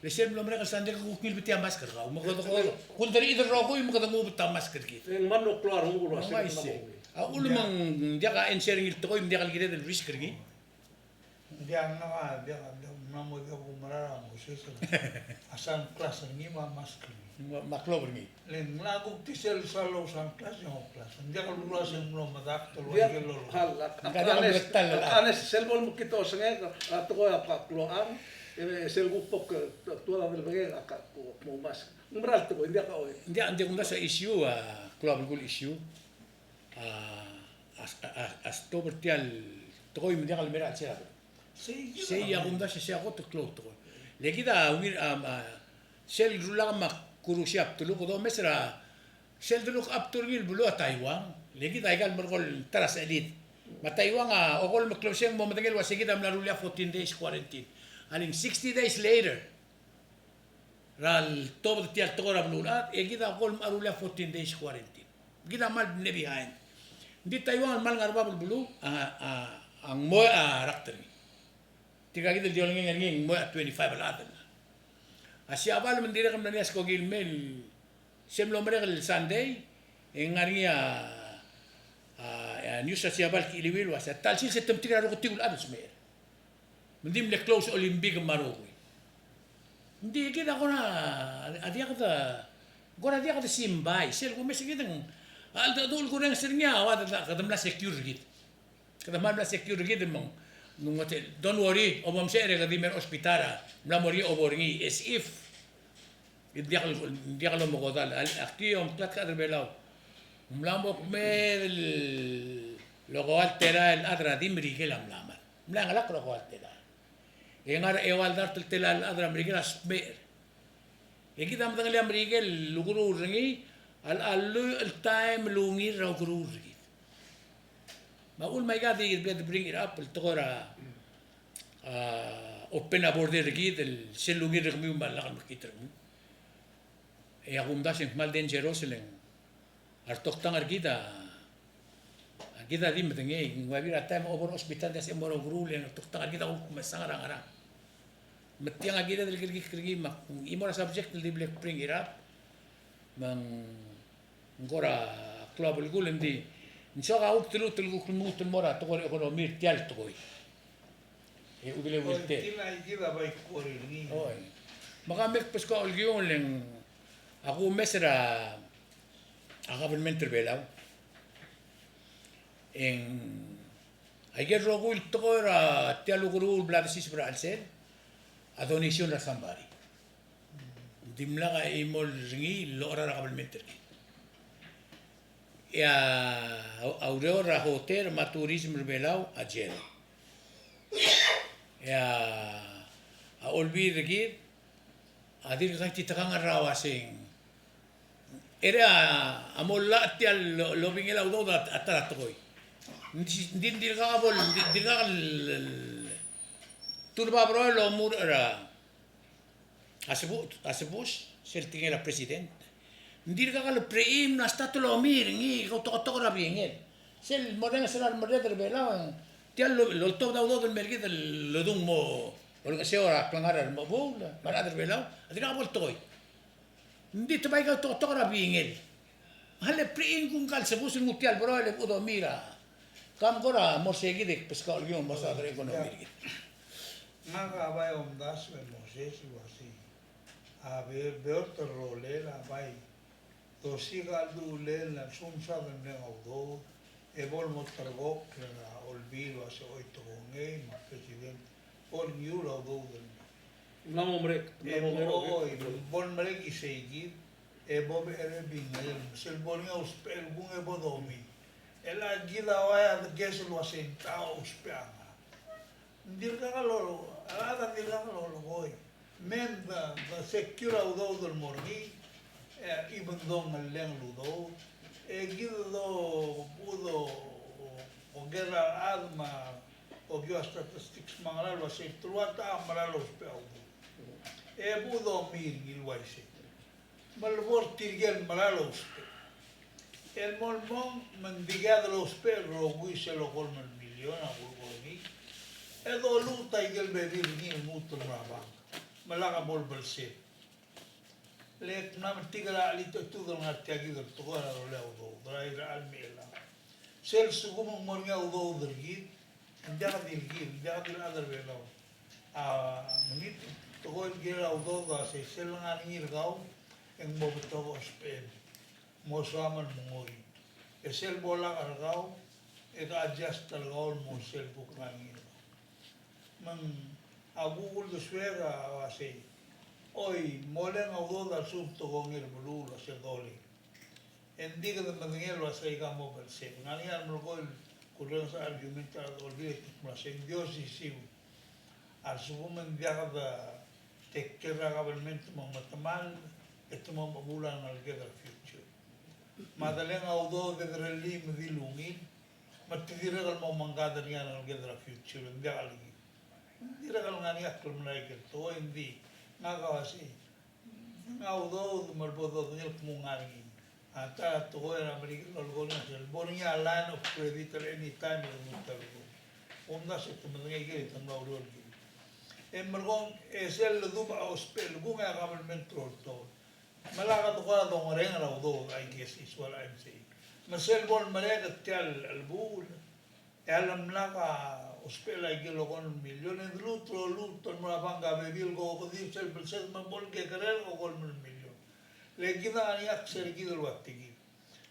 Le sel mlo merek el sandei e kuk ngilbetii a mask er kau. Me kede, kede, kuk di el rokui me kede nguu betok a mask er kid. E ng mla mo klou a renguk el uasei. Ng uaisei. A uchul me ng diak a answer er ngii el tekoi me ng diak el kired el risk er ngii. Ng diak, ngak a diak, diak, mla mo diak kumerang a mo sesei. A sunglass er ngii me a mask er ngii. Me a, me a klou er ngii. Le ng mla kuk di sel sal lousunglass e ng ouklas. Ng diak el uase ng mlo medakt el uaisei el lolo. Ng diak, a, a, honest, honest, sel bo lemekngit a osengek, a tekoi a klou a, e sel kuk bo, e, tuobed a delebekek a ko mo mask. Ng mera el tekoi, ng diak a oi. Ng diak, ng diak kumdasu a issue, a klou a belkul issue. A, a, a, a stop er tia el tekoi me ng diak el mera el sera. Sei a kumdasu e sei a kot el klou el tekoi. Le kid a ungil, a, a, sel rullak me a kurusia bdeluk, kede omes er a Sel de look up er ngii el beluu a Taiwan, le kid a ikal merekong el ta er a sechelid. Me a Taiwan a okolem el klebesei e ng mo medengei el uase kid a mla rullii a fourteen days quarantine. A le ng sixty days later er a letobed tia el tekoi er a beluulechad, e kid a okolem a rullii a fourteen days quarantine. Kid a kmal mle behind. Ng di Taiwan el kmal ngar er a bab el beluu a, a, a ng mo er a rakt er ngii. Tirka kid el di olengeng er ngii e ng mo er a twenty-five el chad. A Siabal me ng dirrek el mla er ngii a skoki el mei, se el mlo merek el Sunday, e ng ngar er ngii a, a, a news er a Siabal el kiliuii el uase a ta el sils e te metik er a reketiu el chad el smecher. Me ng di mle close Olympic me a rokui. Ng di kid a kora, a diak de, kora diak de simbai, sel kumes er kid e ng, a cheldecheduch el kurrenges er ngii a ua de, kede mla secure er kid. Kede kmal mla secure er kid me ng, ng ua se, don't worry, omomsech e kede di mei er a hospital a mla mo er ngii a obo er ngii, as if. Ng diak, ng diak lomekodall. Ak di omeklatk a rechad er a Belau. Ng mla mo kmeed el okoua el telael el chad er a di Merikel a mla mad. Ng mla chengelakl er a okoua el telael. E ngar er a eua el dart el telael el chad er a Merikel a smecher. E kid a medengelii a Merikel el ukeruul er ngii, a, a lluich el taem el ungil er a ukeruul er kid. Me a uchul me aika di bring it up el tekoi er a, a, open a border er kid el sel ungil er kemiu me a lak el mekngit er kemiu. E a kumdasu e ng kmal dangerous le ng a retoktang er kid a, a kid a di medengei, ng ua bebil er a taem a obo er a hospital e ng di se mo er a ukeruul e ng retoktang er kid a kuk mesang er a ngerang. Me tiang a kired el kerekikl er ngii me ng chimo er a subject el di bla kbring it up. Me ng kora klou a belkul e ng di, ng soak a kuk teluut el kuk lmuut el mo er a tekoi er a economy er tia el tekoi. E udel e uiltel. Oi, tia a ikid a bai kuk er ngii. Oi. Me ka me kbeskau el kiung le ng a kumes er a, a government er a Belau. E ng aike el rokui el tekoi er a tia el ukeruul el bla desiseb er a chelsel a donation er a somebody. Ng dimlak a chimo er ngii el locha er a government er kid. E a, a ureor er a hotel me a tourism er a Belau a zero. E a, a olbiil er kid a dirk kaititekangel er a uaseng. Ere a, a mo llach tia el lo, lobingel a udoud a, a ta er a tekoi. Ng di, ng di, ng dirkak a bo, ng di, ng dirkak el, el, el, tulbaberoel el omuchel er a a sebu-, a sebus, sel tekingel a president. Ng dirkak el preim a start el omi er ngii, kau toketok er a bingel. Sel morrenges er a remerreder er a Belau, tia el lo-, loltobed a udoud el mer kid el lodung mo olengeseu er a klengar er a remechebuul me a rechad er a Belau, a dirkak bo el tekoi. Ng di te bai kau toketok er a bingel. A le preim kung kal sebus el nguu tia el beroel e bo domi er a. Kam kora mo er se kid e kbeskau el kiung el mo er a economy er kid. Ngak a bai omdasu e Moses el uasei, a be-, beot el rolel a bai dosiik a chelduchulel a lsekum soad el mereng a udoud e bo el mo terekokl er a olbiil el uasei choi tekongei me a president bo lengiul a udoud el mei. Ng mla mo merek, ng mla mo merek, e, oi, bo lemerek isei kid, e bo becherei a bingel, me sel bo er ngii a usbechel kung e bo domi. E le kid a ua a dekes el uasei ng techa ousbech a ngerang. Ng dirkak el, a rechad a dirkak el lolekoi. Me ng de, de secure a udoud el mo er ngii, e, even though ng lleng el udoud, e kid a do, bo do, oker a rechad me a okiu a statistics me a ngerang el uasei te rua techa a mera el ousbech a udoud. E bo domi er ngii el uaisei. Me le bo er tirke el mera el ousbech. El mo el mong me ng dikea de lousbech el rokui sel okolem el milion a kulekoi er ngii. E doluut a ikel bebil er ngii el lmuut el mo er a bank. Me lak bo el belsed. Le kmo ng metik er a chelitechetud el ngar tia kid el tekoi er a rolel a udoud er a irechar el mei el a. Sel lsekum ng mo er ngii a udoud er kid, ng diak di el kid, ng diak di el chad er a Belau. A, mengit, tekoi el kirel a udoud a sei sel ngar er ngii er kau, e ng mo betok a ousbechem. Mo soam el mengoit. E sel bo lak er kau, e ke adjust er kau el mo sel kuk ngar er ngii er kau. Me ng a kuk uldesuek a uasei, oi, moleng a udoud a lsekum te kongei er a beluu el uasei doleng. E ng di kede medengei el uasei ka mo belsed. Ng ngar er ngii a remelekoi el kurrenges a argument er a Olbiil e te kmo uasei ng di osisiu. A lsekum e ng diak de take care er a government me ng metemall, e te mo mechebuul a rengeleked er a future. Me a deleng a udoud e derellii me di lungil, me te dirrek el mo mengkad er ngii a rengeleked er a future, ng diak el kid. Ng dirrek el ngar er ngii a klemerang el tekoi, ng di ngak a uasei, ng a udoud me bo dodengei el kmo ng ngar er ngii. A ta el tekoi er a Merikel el lolekoi er ngii a sel bo er ngii a line of credit er a any time el lmuut el udoud. Omdasu e te medengei kid e te mla uriul kid. E merekong e sel ledubech a ousbech el kung e a government el oltobed. Me lak dekora dongereng er a udoud, I guess is what I'm saying. Me sel bo lemerek er tia el chelebuul, e a lemlak a ousbech el aike el okol el million, e ng lmuut el lmuut el mo er a bank a bebil el kokedir sel blsed me bo lekekerei el okol el million. Le kid a ngar er ngii a kser kid el ua tia kid.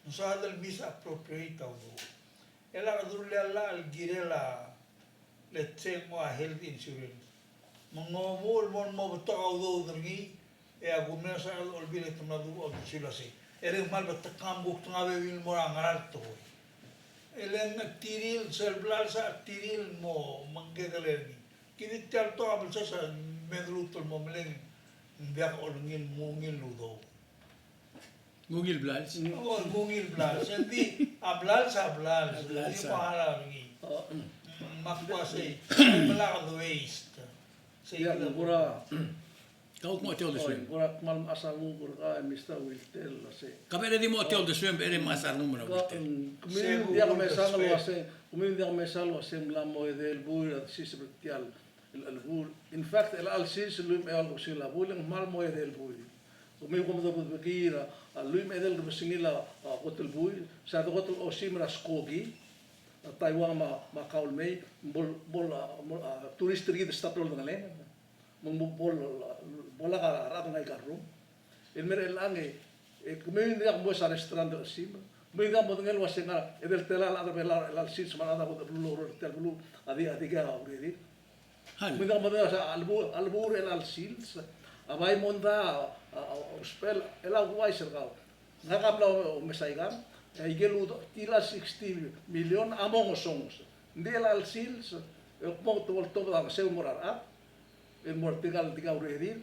Ng soad el misappropriate a udoud. E lak derullii a llach el kirel a, let's say, mo a health insurance. Me ng omuchel el mo, mo betok a udoud er ngii, e a kumes a Olbiil e te mla dubech a uldesuel a sei. E le ng kmal betok a kuk tang a bebil el mo er a ngera el tekoi. E le ng tirir, sel blals a tirir el mo mengkekerei er ngii. Kid tia el betok a blsed a me deluut el mo meleng, ng diak olengil, ng ungil el udoud. Ng ungil blals. O, ng ungil blals. Ng di, a blals a blals. A blals, ng di a mo harau er ngii. O. Mm, me ak uasei, me lak de waste. Sei. Ia, kid a kora. Kau kmo tia uldesuem. Oi, kora kmal mechas a nguk er kau, Mister Wiltel, a sei. Ka be e di mo tia uldesuem, be e di mechas a rengum er a Wiltel. Mm, kemiu ng diak mesa el uasei, kemiu ng diak mesa el uasei ng mla mo edei el buil er a sils er tia el el, el buil. In fact, el chelecha el sils el lluich me a eua el kebesengil a buil, e ng kmal mo edei el buil. Kemiu kom dodebekii er a, a lluich me a edei el kebesengil a, a kot el buil, se a kot el osim er a skoki, a Taiwan me a, me a Macau el mei, bo, bo, a, mo, a, tourist er kid a start el odengelengel. Me ng bo, bo, bo lak a rechad el ngar er aika el rrum. El mei er chelechang e, e kemiu ng diak mo er a restaurant el osim. Kemiu ng diak modengei el uasei ng ngar er a edei el tela el chad er a Belau er chelecha el sils me a rechad er a beluu el oureor er tia el beluu a di, a dikea urerir. Hal. Kemiu ng diak modengei el uasei a lebu, a lebuul er chelecha el sils a bai mondai a, a, a, ousbech el, el ouchais er kau. Ngak a mla omes aikang, e aike el udoud, tia el sixty million a mo ngosongos. Ng di chelecha el sils, e kmo te oltobed a keseu el mo er a rechad, el mo er tirka el dikea urerir,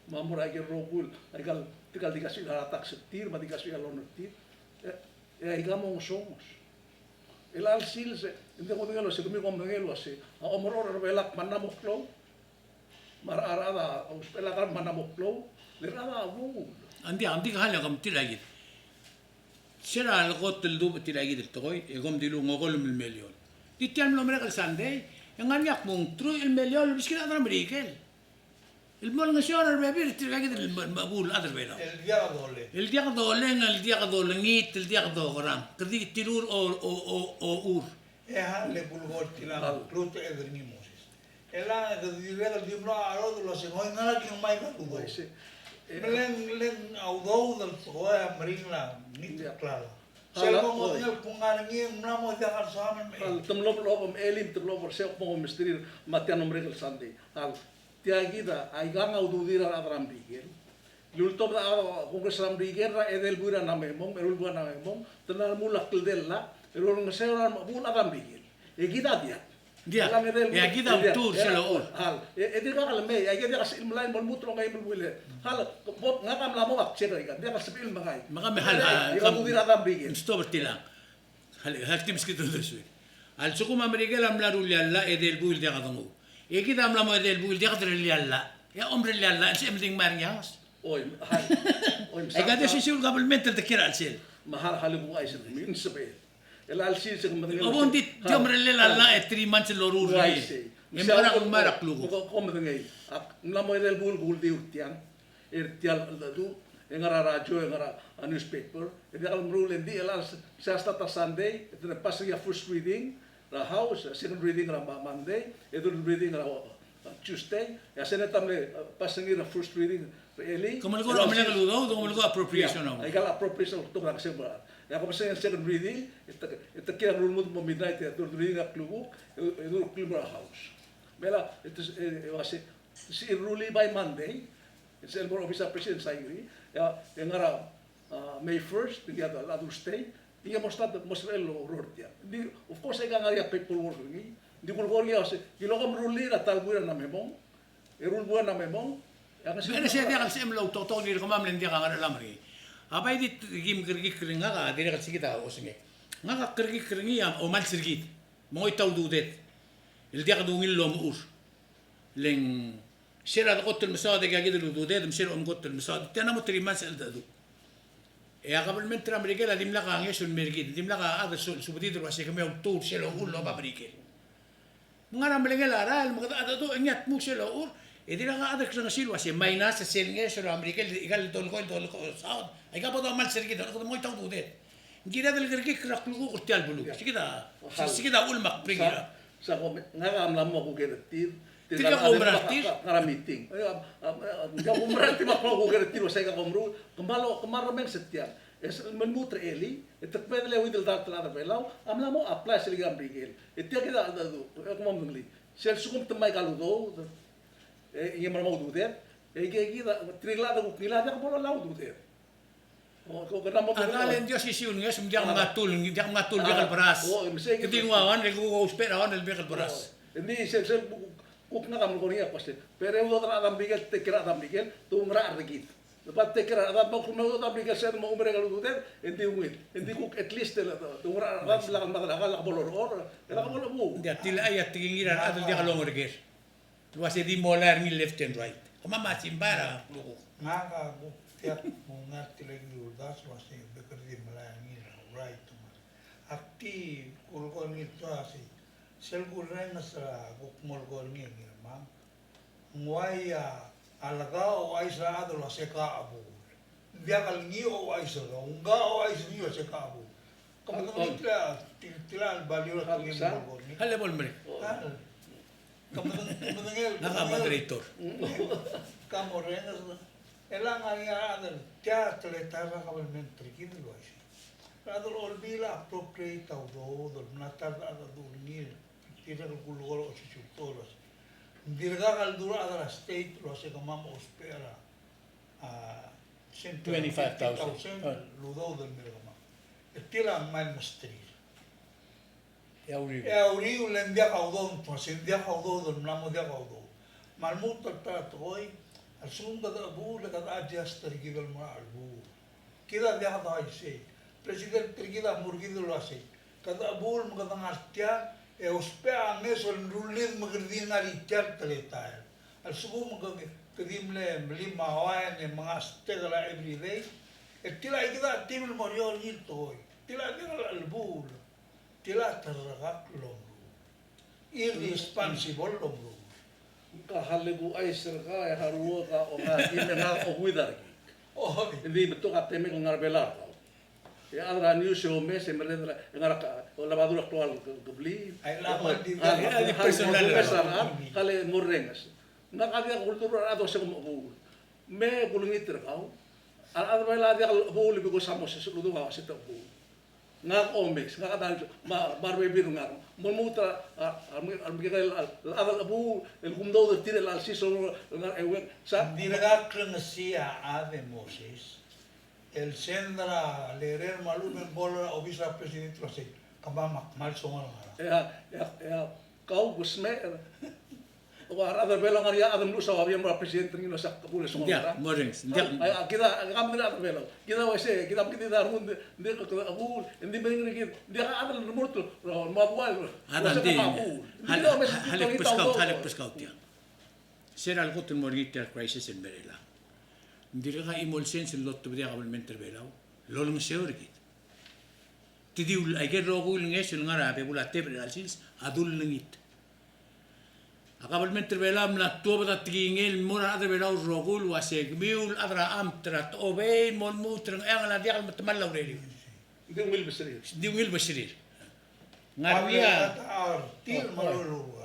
me a mo er aike el rokui el, aika el tirka el dikea sebechir a tax er tir, me a dikea sebechir a loan er tir. E, e aika a mo ngosongos. Chelecha el sils, e ng diak kudengei el uasei, kemiu kom medengei el uasei a omerechorech er a Belau a kmal mla mo klou. Me a rechad a ousbech el kar a kmal mla mo klou, le rechad a buul. Ng di, ng di ka hal e kom tia kid. Se er a lekot el dubech tia kid el tekoi, e kom dilu ng okolem el million. Di tia el mlo merek el Sunday, e ng ngar er ngii a kmo ng truich el million el beskil a rechad er a Merikel el mo olengeseu er a rebebil er tirka kid el me, me, mechebuul el chad er a Belau. El diak doleng. El diak doleng, el diak dolengit, el diak dokerang. Kede di tilur o, o, o, o ur. E a le kulekoi er tiang, a klou a teched er ngii Moses. E le kede dirrek el di mlo a rrodel el uasei ng ngera el kingmai a udoud. Uaisei. E, me le ng, le ng a udoud el tekoi a meringel a ngii a klalo. Sel bo modengei el kmo ng ngar er ngii e ng mla mo diak el soam el mei. Te mlo, mlo, mlo, elim, te mlo, bo er sei a kmo mesterir me tia el mlo merek el Sunday. Tia kid a, aikang a ududir a rechad er a Merikel. Lultobed a Congress er a Merikel er a edei el buil er a Namemong, me a lulbuil er a Namemong, te mla remuul a kldei el llach, el olengeseu er a remechebuul a rechad er a Merikel. E kid a diak. Diak. E a kid a ultuil er sel uchul. Hal, e, e dirkak lemei, e aike diak a sebechir el melai el mo lmuut el ongeim el buil. Hal, bo, ngak a mla mo ak check er aika, diak a sebechir el mengai. Me ka me hal, e, hal, e, a ududir a rechad er a Merikel. Stop er tiang. Hal, hal, tim skit uldesuir. A lsekum a Merikel a mla rullii a llach e edei el buil diak denguu. E kid a mla mo edei el buil diak derellii a llach. E a omerellii a llach, e ng sebechem el di ngmai er ngii a ngeso. Oi, hal. Oi, aika di osisiu el government el dekiei er a chelsel. Me hal, hal, e kuk uaisei, me ng sebechem. Chelecha el sils e ke medengei. Obo ng di, di omerellel a llach e three months el loruul er ngii. Uaisei. E mekerang el ngmai er a klukuk. Ko, ko medengei. Ak mla mo edei el buil el kuldiu er tiang. Er tia el cheldecheduch, e ngar er a radio, e ngar er a newspaper, e diak el meruul e ng di chelecha el se, se a start a Sunday, e te pass er ngii a first reading er a House, a second reading er a Mo-, Monday, e third reading er a, uh, Tuesday, e a Senate a mle, uh, pass er ngii er a first reading er a elii. Ke melekoi er a omelek el udoud, ke melekoi a appropriation. Ia, aika el appropriation a oltobed er a kesem er a. E a ko pass er ngii a second reading, e te, e te kiei er a rulmud el mo midnight, e third reading er a klukuk, e, e third reading er a House. Me a, e te, e, e uase, se rullii by Monday, e sel mo er a office er a president e sain er ngii, e a, e ngar er a, a, May first, ng di a, a Thursday, e ng mo start, mo sebechel el oureor er tiang. Ng di, of course, e ke ngar er ngii a paperwork er ngii, ng di kulekoi er ngii a se, ki lak kom rullii er a ta el buil er a Namemong, e rullii el buil er a Namemong, e a ngeso. Me ng sei a diak el sebechem el outoketok er ngii er kemam le ng diak a ngerachel a Merikel. A bai di kim kerekikl er ngii, ngak a dirrek el sekid a osengek. Ngak a kerekikl er ngii a omals er kid me ngoit a ududed el diak dungil el omechur. Le ng se er a dekot el mesaod e aikakid el ududed, me se er a omkot el mesaod, tia a mo three months el cheldecheduch. E a kabelment er a Merikel a dimlak a ngeso el mer kid, dimlak a chad el subedid el uase ke me outuu er sel ochur el oba Merikel. Me ng ngar er a melengel a rael, me kede cheldecheduch e ngii a dmu sel ochur, e dirrek a chad el klengesii el uase minus sel ngeso er a Merikel, ikal dolekoi, dolekoi, saod, aika bo domals er kid, kede mo ngoit a ududed. Ng kired el kerekikl er a klukuk er tia el beluu. Sekid a, sekid a uchul me ak bring it up. Sa ko me, ngak a mla mo kuker er tir. Tirka a ko mera er tir? Ngar er a meeting. Ngak a ko mera er tir me ak mla mo kuker er tir, uasei ka ko meruul, kmal, kmal remenges er tiang. E sel me lmuut er a elii, e te kmedel e uid el dart el chad er a Belau a mla mo apply sel ikal Merikel. E tia kid a, e kemam ng di sel lsekum te mei aika el udoud, e ngii a mla mo ududed, e ikakid a, tirke el chad a kuk ngilai a diak bo lolai a ududed. A dale, ng di osisiu el ngeso, me ng diak mengatul, ng diak mengatul bek el beras. Ke di nguu a one, e kuk ousbech er a one el bek el beras. Ng di sel, sel kuk, kuk ngak a melekoi er ngii a kmo se, pero e udoud er a chad er a Merikel, te take care er a chad er a Merikel, te oungerachel er kid. Te take care er a chad, me a kuk me udoud er a Merikel, se mo oumerek el ududed, e ng di ungil. Ng di kuk at least, te oungerachel er a chad, me lak el mad er a kall, lak bo lorechorech, e lak bo lechub. Ng di a tilechang a tekingir a rechad el diak longerker el uase di molai er ngii left and right. Kemam a simbai er a klukuk. Ngak a kuk diak mo ngar tia el uldasu el uase bek el di melai er ngii er a right. Ak di kulekoi er ngii el uase sel kurrenges er a kuk mo lekoi er ngii er kemam. Ng uai a leka ouchais er a chad el uase ka chebuul. Ng diak el ngii ouchais er kau, ng ka ouchais er ngii el uase ka chebuul. Ke medengei tia, tia el value er a tekingir el mo lekoi er ngii. Hale bo lemerek. Ke medengei, ke medengei el, ngak a moderator. Ka mo renges, e le ngar er ngii a rechad el tia teletael er a kabelment er kid el uaisei. Rechad el Olbiil a appropriate a udoud el mla ta er a cheldecheduch er ngii, tirke el kulekoi er a osisiu el tekoi el uase ng dirkak el dmu er a rechad er a state el uase kemam a ousbech er a, a, twenty-five thousand el udoud el mei er kemam. E tir a ngmai el mesterir. E a uriul. E a uriul e ng diak a udoud, ng diak a udoud, ng mla mo diak a udoud. Me a lmuut el ta er a tekoi, a lsekum kede chebuul e kede adjust er kid el mo er a chelebuul. Kid a diak de uaisei. President er kid a mo er kid el uasei, kede chebuul me kede ngar tiang, e ousbech a ngeso el rullid me kede di ngar er tia el teletael. A lsekum ke, ke di mle melim a uain e mengastekel a everyday, e tia kid a team el mo er eou er ngii el tekoi. Tia diak el chelebuul. Tia a terrekakl el omeruul. Irresponsible el omeruul. Ka hale kuchais er ka e haruok a oka di me ngak a okeuid er kid. Oi. Ng di betok a temek el ngar er a Belau er kau. E a chad er a news e omes e merreder e ngar er a, olab a dul klou el kebliil. Ai, a di personal er a, kale morrenges. Ngak a diak kuldurech er a chad el uase kom chebuul. Me kulengit er kau. A rechad er a Belau a diak el chebuul because a mo sesei el udoud a uase te chebuul. Ngak a omes, ngak a dang, me a, me a rebebil er ngak. Mo lmuut a, a, a, a, a, a chad el chebuul el kumdasu er tir el chelsel el ngar er a euek. Sa ng dirkak klengesii a chad e Moses el send er a letter me a lechub e ng call er a obis er a president el uasei, kemam a kmal soal el ngar er a. Ea, ea, ea, kau ko smecher. Ua, a rechad er a Belau a ngar er ngii a chad el meluches a babiam er a president er ngii el uase ak chebuul e soal el ngar er a. Diak, morrenges, diak. Ai, a, kid a, kid a rechad er a Belau. Kid a uaisei, kid a mekngit a rengud, ng di, ng di, ng di, ng di, ng di, ng di, ng di, ng di, ng di, hale, hale, peskau, hale, peskau tia. Se er a lekot el mo er ngii tia el crisis el mei er chelechang. Ng dirkak a chimo el sens el lotebedii a kabelment er a Belau el olengeseu er kid. Te di ul, aike el rokui el ngeso el ngar er a bebul a tebel er a chelsel a dullengit. A kabelment er a Belau a mla tuobed a tekingel el mo er a rechad er a Belau el rokui el uase kemiu el chad er a amt er a techobei el mo lmuut er a Ngcheangel a diak el metemall a urerir. Ng di ungil beserir. Ng di ungil beserir. Ngar er ngii a,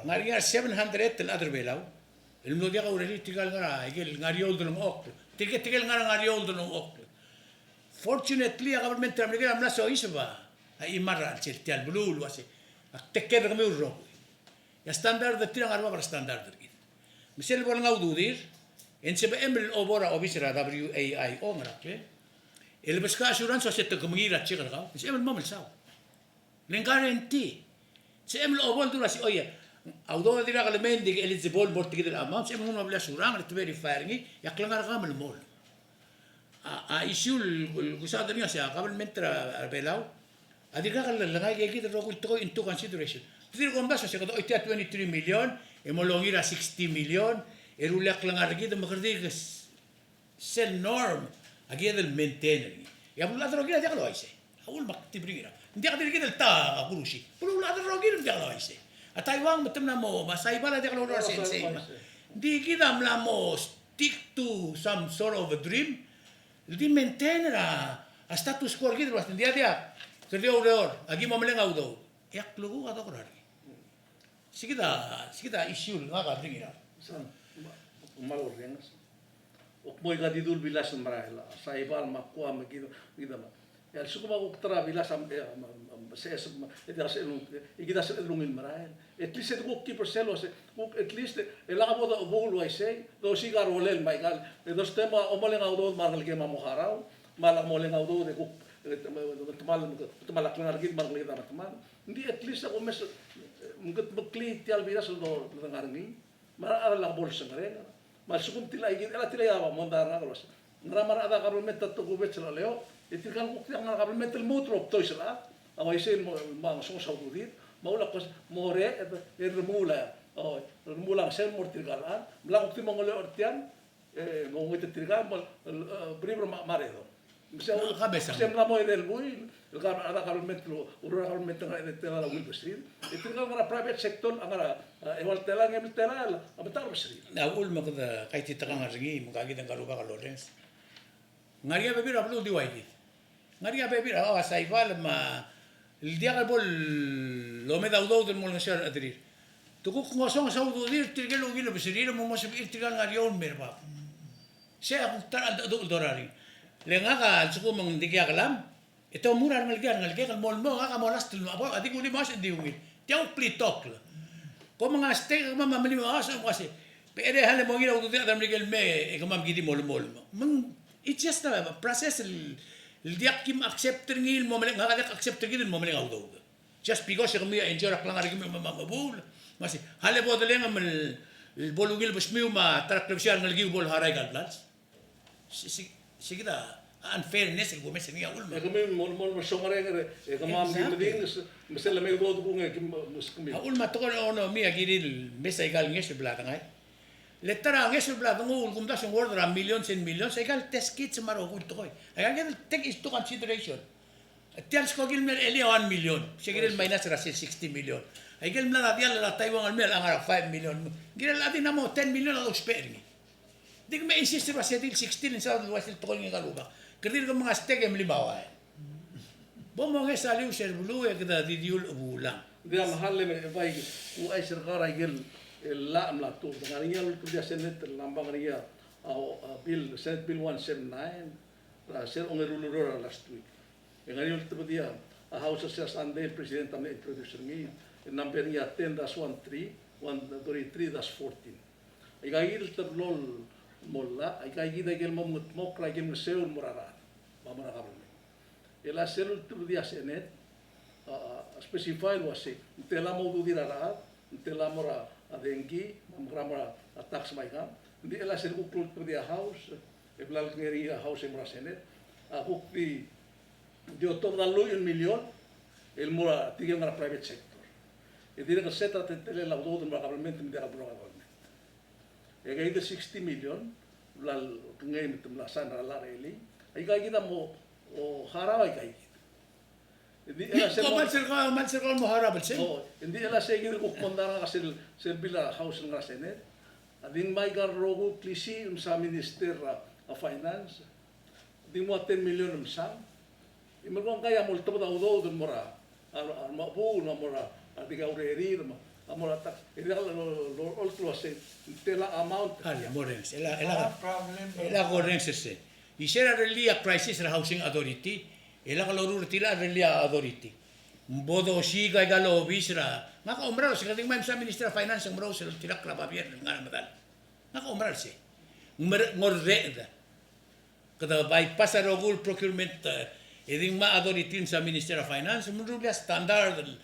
ngar er ngii a seven hundred el chad er a Belau el mlo diak a urerir, tirka el ngar er a, ikel ngar er a eolt el ongchokl. Tirke, tirke el ngar er a ngar er a eolt el ongchokl. Fortunately, a kabelment er a Merikel a mla soiseb a chimar er a chelsel tia el beluu el uase ak take care er kemiu el rokui. E a standard er tir a ngar er bab er a standard er kid. Me sel bo lengai a ududir, e ng sebechem el obo er a obis er a W A I O, ngera kle, e lebeskau a assurance el uase te kemengiil er a check er kau, e ng sebechem el mo melsaod. Le ng guarantee. Sebechem el obo el dul uase, oia, a udoud a dirkak el mei, ng di ke eligible el mo er tia kid el amount, sebechem el nguu a blil a surangel e te verify er ngii, e a klengar er kau a melemolem. a, a issue el, el kusaod er ngii a se a government er a, a Belau a dirkak el lengai a ikakid el rokui el tekoi into consideration. Te dirk omdasu el se kede oitii a twenty-three million, e mo longir a sixty million, e rullii a klengar er kid me kede dirk sel norm a kired el maintain er ngii. E a beluulechad el rokir a diak le uaisei. A uchul me ak di bring it up. Ng diak di kid el ta a kurusi. Beluulechad el rokir me ng diak le uaisei. A Taiwan me te mla mo, me a Saibal a diak loureor er a sensei. Ng di kid a mla mo stick to some sort of a dream. El di maintain er a, a status quo er kid el uaisei. Ng di a diak, kede oureor, aki mo meleng a udoud. E a klukuk a doker er ngii. Sei kid a, sei kid a issue el ngak a bring it up. Sa, ma, ma lo rengas. Ak mo ika di dul bilas el merael, a Saibal me a Guam me kid, kid me. E a lsekum a kuk ta er a bilas a, e, a, a, a, se, se, e, di a se, e, kid a se, e, ungil merael. At least e kuk keep er sel uase, kuk at least, e, e lak bo de chebuul uaisei, dosiik a rolel me aikal, e, doste mo, omeleng a udoud me a rengelekem a mo harau, me a lak moleng a udoud, e kuk, e, te, me, me, te mal, te mal a klengar er kid, me a rengelekem a te mal. Ng di at least a kumes, e, me kede meklii tia el bilas el do, do ngar er ngii. Me a rechad a lak bo lsecherei. Me a lsekum tia el, tia el, tia el mondai er ngak el uase, ngera me a rechad er a government a tokubets el chelechang, e tirka el kuk tia el ngar er a government el lmuut el obdois el chad a uaisei el mo, mo ngesonges a ududir, me a uchul a kmo se, mo er, e, e remuul a, o, remuul a ngeseu el mo er tirka el chad, me lak kuk di mo ngeleoch er tiang, e, mo ngoit er tirka, mo, e, bribe er a ma, me a redong. Me se a, me se a mla mo edei el buil, el ka, a government el, ureor er a government el ngar er a edei el telael a ungil besirir. E tirka el ngar er a private sector a ngar er a, e, eua el telael, ngebel el telael, a betok a besirir. A uchul me kede kaititekangel er ngii, me ng ka kid el ngar er a rubak el orrenges. Ng ngar er ngii a bebil er a beluu el di ua ikid. Ng ngar er ngii a bebil er a, o, a Saibal me a el diak el bo lomed a udoud el mo olengeseu er a rechederir. Te kuk ngesonges a ududir, tirke el ungil besirir, me mo sebechir tirka el ngar er eou el mer bab. Sei a kuk ta er a cheldecheduch el dorael er ngii. Le ngak a lsekum ng dikea kelam, e te omuchel a rengelekek, a rengelekek el mo el mo, ngak a mo last el mo, a bo, a di kuk di mo uase ng di ungil. Tia kuk plitok el. Kom ngar er a stek, kemam a melim a uase, uase. Be ere hale mo ngii er a ududir a chad er a Merikel el mei, e kemam ki di mo el mo el mo. Me ng, it's just a process el, el diak kim accept er ngii el mo meleng, ngak a diak accept er kid el mo meleng a udoud. Just because e kemiu a enjoy er a klengar er kemiu me, me, me, me buul. Me se, hale bo delengem el, el bo lungil besmiu me a ta er a klebesei a rengelekiu bo lharau aika el blals. Se, se, se kid a unfairness el kumes er ngii a uchul me. E kemiu mo, mo, mo songerenger, e kemam ki medinges, me sel lemei a udoud kung e kim, me se kemiu. A uchul me a tekoi er a economy a kirir el mes aika el ngeso el bla dengai. Le ta er a ngeso el bla denguu el kumdasu ng worth er a millions and millions, aika el test kits me a rokui el tekoi. Aika el kid el take into consideration. Tia el skoki el mle er a elii a one million, se kirel el minus er a sel sixty million. Aike el mla er a diall er a Taiwan el mei a ngar er a five million. Kirel a di ng mo ten million a dousbech er ngii. Di ke me insist el uase di el sixty el ngesau el uaisei el tekoi el ngika el rubak. Kede dirk mengastek e melim a uaisei. Bo monges a lius er a beluu e kede di diul a bulang. Di a mechall e me bai kuchais er kau er a ikel, el llach el mla tuobed. Ngar er ngii a ultebedii a Senate el nambang er ngii a, a, a bill, Senate Bill one seven nine, er a se er a ongeru el ureor er a last week. E ng ngar er ngii a ultebedii a House er se er a Sunday, el President a mle introduce er ngii, e number er ngii a ten dash one three, one thirty-three dash fourteen. Aika kid el teblo el mo llach, aika kid a ikel mo mengedmokl er a ikel ngeseu el mo er a rechad, me a mo er a government. E le sel ultebedii a Senate, a, a specify el uase, ng tela mo ududir a rechad, ng tela mo er a dengki, me a mekera mo er a tax me aikang. Ng di chelecha sel kuk ultebedii a House, e bla lekengei er ngii a House e mo er a Senate, a kuk di, di otobed a lluich el million el mo er tirke el ngar er a private sector. E dirrek el set er a teletelel a udoud el mo er a government me ng diak el mo er a government. E aika kid el sixty million, bla lekengei me te mla sign er a llach er a elii. Aika kid a mo, o, harau aika kid. Ng di chelecha sel, kom mo, mal sel kau, mal sel kau el mo harau el sei. O, ng di chelecha sei kid el kuk mondai er ngak a sel, sel bill er a House el ngar er a Senate. A di ngmai aika el rokui el klisiich el msa Minister er a, a Finance. Di mo a ten million el msang. E merekong ngka a mo oltobed a udoud el mo er a, a, a, mo er a, a, dikea urerir, me a, a mo er a tax. E diak lo, lo, lo, oltobed a sei, ng tela amount. A le, mo orrenges, e le, e le, ah, problem, e le ko orrenges er sei. Isei er a rellii a crisis er a Housing Authority, e le ko loruul er tir a rellii a authority. Ng bo dosiik aika el obis er a, ngak a oumerang el uase kede di ngmai msa Minister er a Finance e ng merous el oltirakl er a babier el ngar er a medal. Ngak a oumerang el sei. Ng mer-, ng orreched. Kede bypass a rokui el procurement, e, e di ngmai a authority el msa Minister er a Finance, me ng rullii a standard el,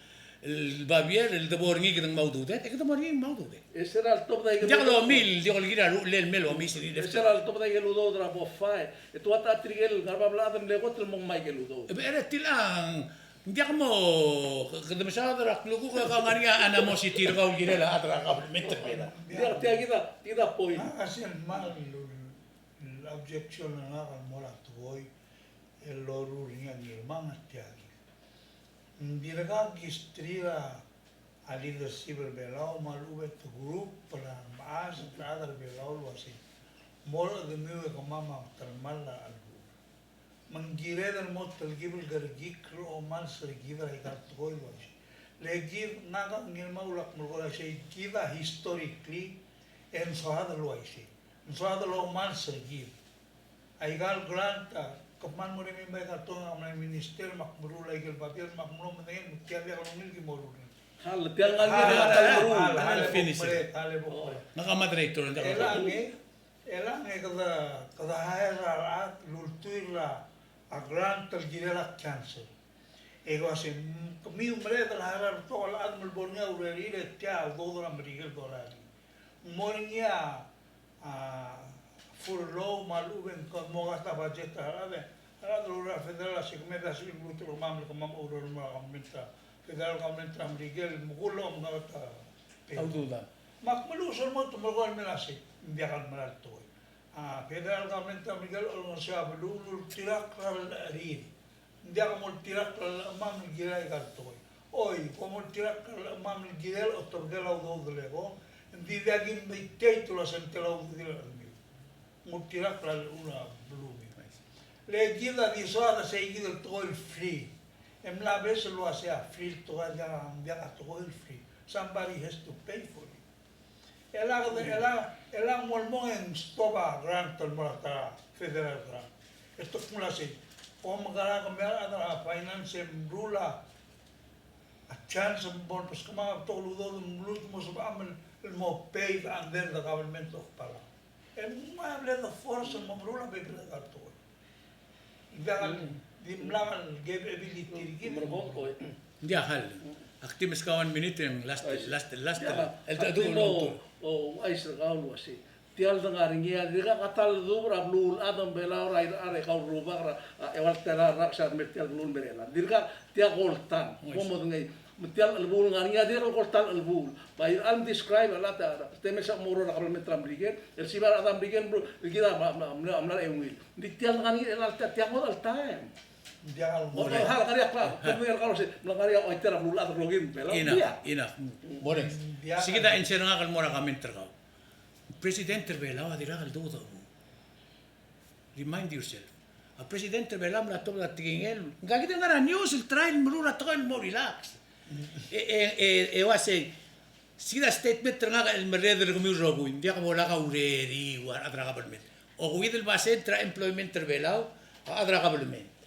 el babier, el debo er ngii kede ngmai a udouded, e kede mo er ngii ngmai a udouded. E se er a letobed a ikel udoud. Ng diak lomii, di olekir a rullel el mei el omiis er ngii. E se er a letobed a ikel udoud er a BOFA, e te ua ta er tirke el ngar er a bab el chad el mle kot el mo ngmai a ikel udoud. E be er a tiang, ng diak mo, kede mesaod er a klukuk e ke ngar er ngii a animosity er kau el kirel a chad er a kabelment er Belau. Ng diak, tia kid a, kid a point. A, a sel mal, el objection er ngak el mo er a tekoi el loruul er ngii a Ngirmang a tia kid. Ng dirkak kisterir a leadership er Belau me a lechub e te group er a mechas el chad er Belau el uasei, mo er a chedemiu e kemam a telemall a chelebuul. Me ng kired el mo telkib el kerekikl el omals er kid er aika el tekoi el uaisei. Le kid, ngak a Ngirmang a lak melekoi el uasei, kid a historically e ng soad el uaisei. Ng soad el omals er kid. Aika el grant a, kemam a mo er ngii me aika el tekoi, ak mla minister me ak meruul aike el babier me ak mlo medengei me tia el diak lungil ki mo ruul er ngii. Hal, tia el ngar er ngii a, hal, hal, hal, hal, finish. Hal, hal, hal, hal. Ngak a moderator, ng diak. Elechang e, elechang e kede, kede hire a rechad el ultuil er a grant el kirel a cancel. E kede uasei, mm, kemiu mereched el hire a rebetok el chad me lebo er ngii a urerir e tia a udoud er a Merikel el dorael. Ng mo er ngii a a, furlough me a lechub e ng mo kata budget er a rechad, a rechad el oureor er a federal a se kemiu a sebechir el lmuut el kemam, le kemam a oureor el mo er a government er a federal, government er a Merikel, me kull omengkot a pay. A udoud a. Me ak meluches el mo te melekoi el mei el uasei, ng diak el mera el tekoi. A, federal government er a Merikel a olengeseu a beluu el ultirakl er a llecherir. Ng diak moltirakl a lechemam el kirel aika el tekoi. Oi, kom oltirakl a lechemam el kirel a oterekel a udoud el eko, ng di diak ki invitate el uasei ng tela udoud el chedemiu. Ng oltirakl a llechul a belumiu. Le kid a di soad a sei kid el tekoi el free. E mla bes el uasei a free el tekoi a diak, ng diak a tekoi el free. Somebody has to pay for it. Elak, elak, elak mo el mong e ng stop a grant el mo er a ta er a federal grant. E te kmo el uasei, kom kora kemiu a rechad er a finance e meruul a chance me bo lbeskemam a betok el udoud me lmuut el mo sebecham el mo paid under the government of Palau. E ng mle de force el mo meruul a bebil er a tekoi. Ng diak el, dimlak el capability er kid. Ng diak el. Ak di meskau a one minute e ng last, last, last. El ta di mo, o, uaisei er kau el uasei. Tia el dengar er ngii a dirkak a ta el dubech er a beluulechad er a Belau er a, er a kau el rubak er a, a, eua el ta er a rak sel mer tia el beluu el mer chelechang. Dirkak tia koltang. Mo modengei. Me tia el chelebuul el ngar er ngii a dirrek el koltang el chelebuul. Me a irechar a describe a lot, a, te mesa mo oureor er a kabelment er a Merikel, el sibai a rechad er a Merikel, bro, el kid a mla, mla, mla, mla er a eungel. Ng di tia el ngar er ngii el ta, tia, tia ngodech el taem. Ng diak el mo. Mo, mo, hal ngar er ngii a kla, te mla ngar er ngii a, mla ngar er ngii a oiter a beluulechad el rokir el Belau. Enough, enough. Moreng. Ng diak. Sei kid a answer er ngak el mo er a comment er kau. President er a Belau a dirkak el dudech. Remind yourself. A president er a Belau a mla tobed a tekingel. Ngka kid el ngar er a news el try el meruul a tekoi el mo relax. E, e, e, e uasei, sei kid a statement er ngak el merreder er kemiu el rokui, ng diak bo lak a ureriu a rechad er a kabelment. Okeuid el basent er a employment er a Belau a chad er a kabelment.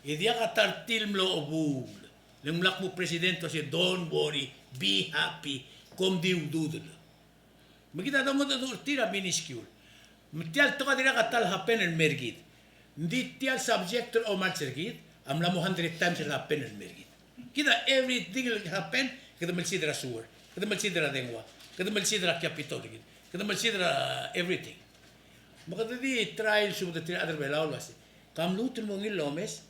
E diak a ta er tir el mlo chebuul. Le ng mla kmo president el uasei, don't worry, be happy, kom di ududel. Me kid a dongedecheduch er tir a minuscule. Me tia el tekoi a dirkak a ta el happen el mer kid. Ng di tia el subject er a omals er kid a mla mo hundred times el happen el mer kid. Kid a everything el happen, kede melsid er a sewer, kede melsid er a dengua, kede melsid er a capital er kid, kede melsid er a everything. Me kede di try el subed er tir a rechad er a Belau el uasei, ka mluut el mo ungil el omes,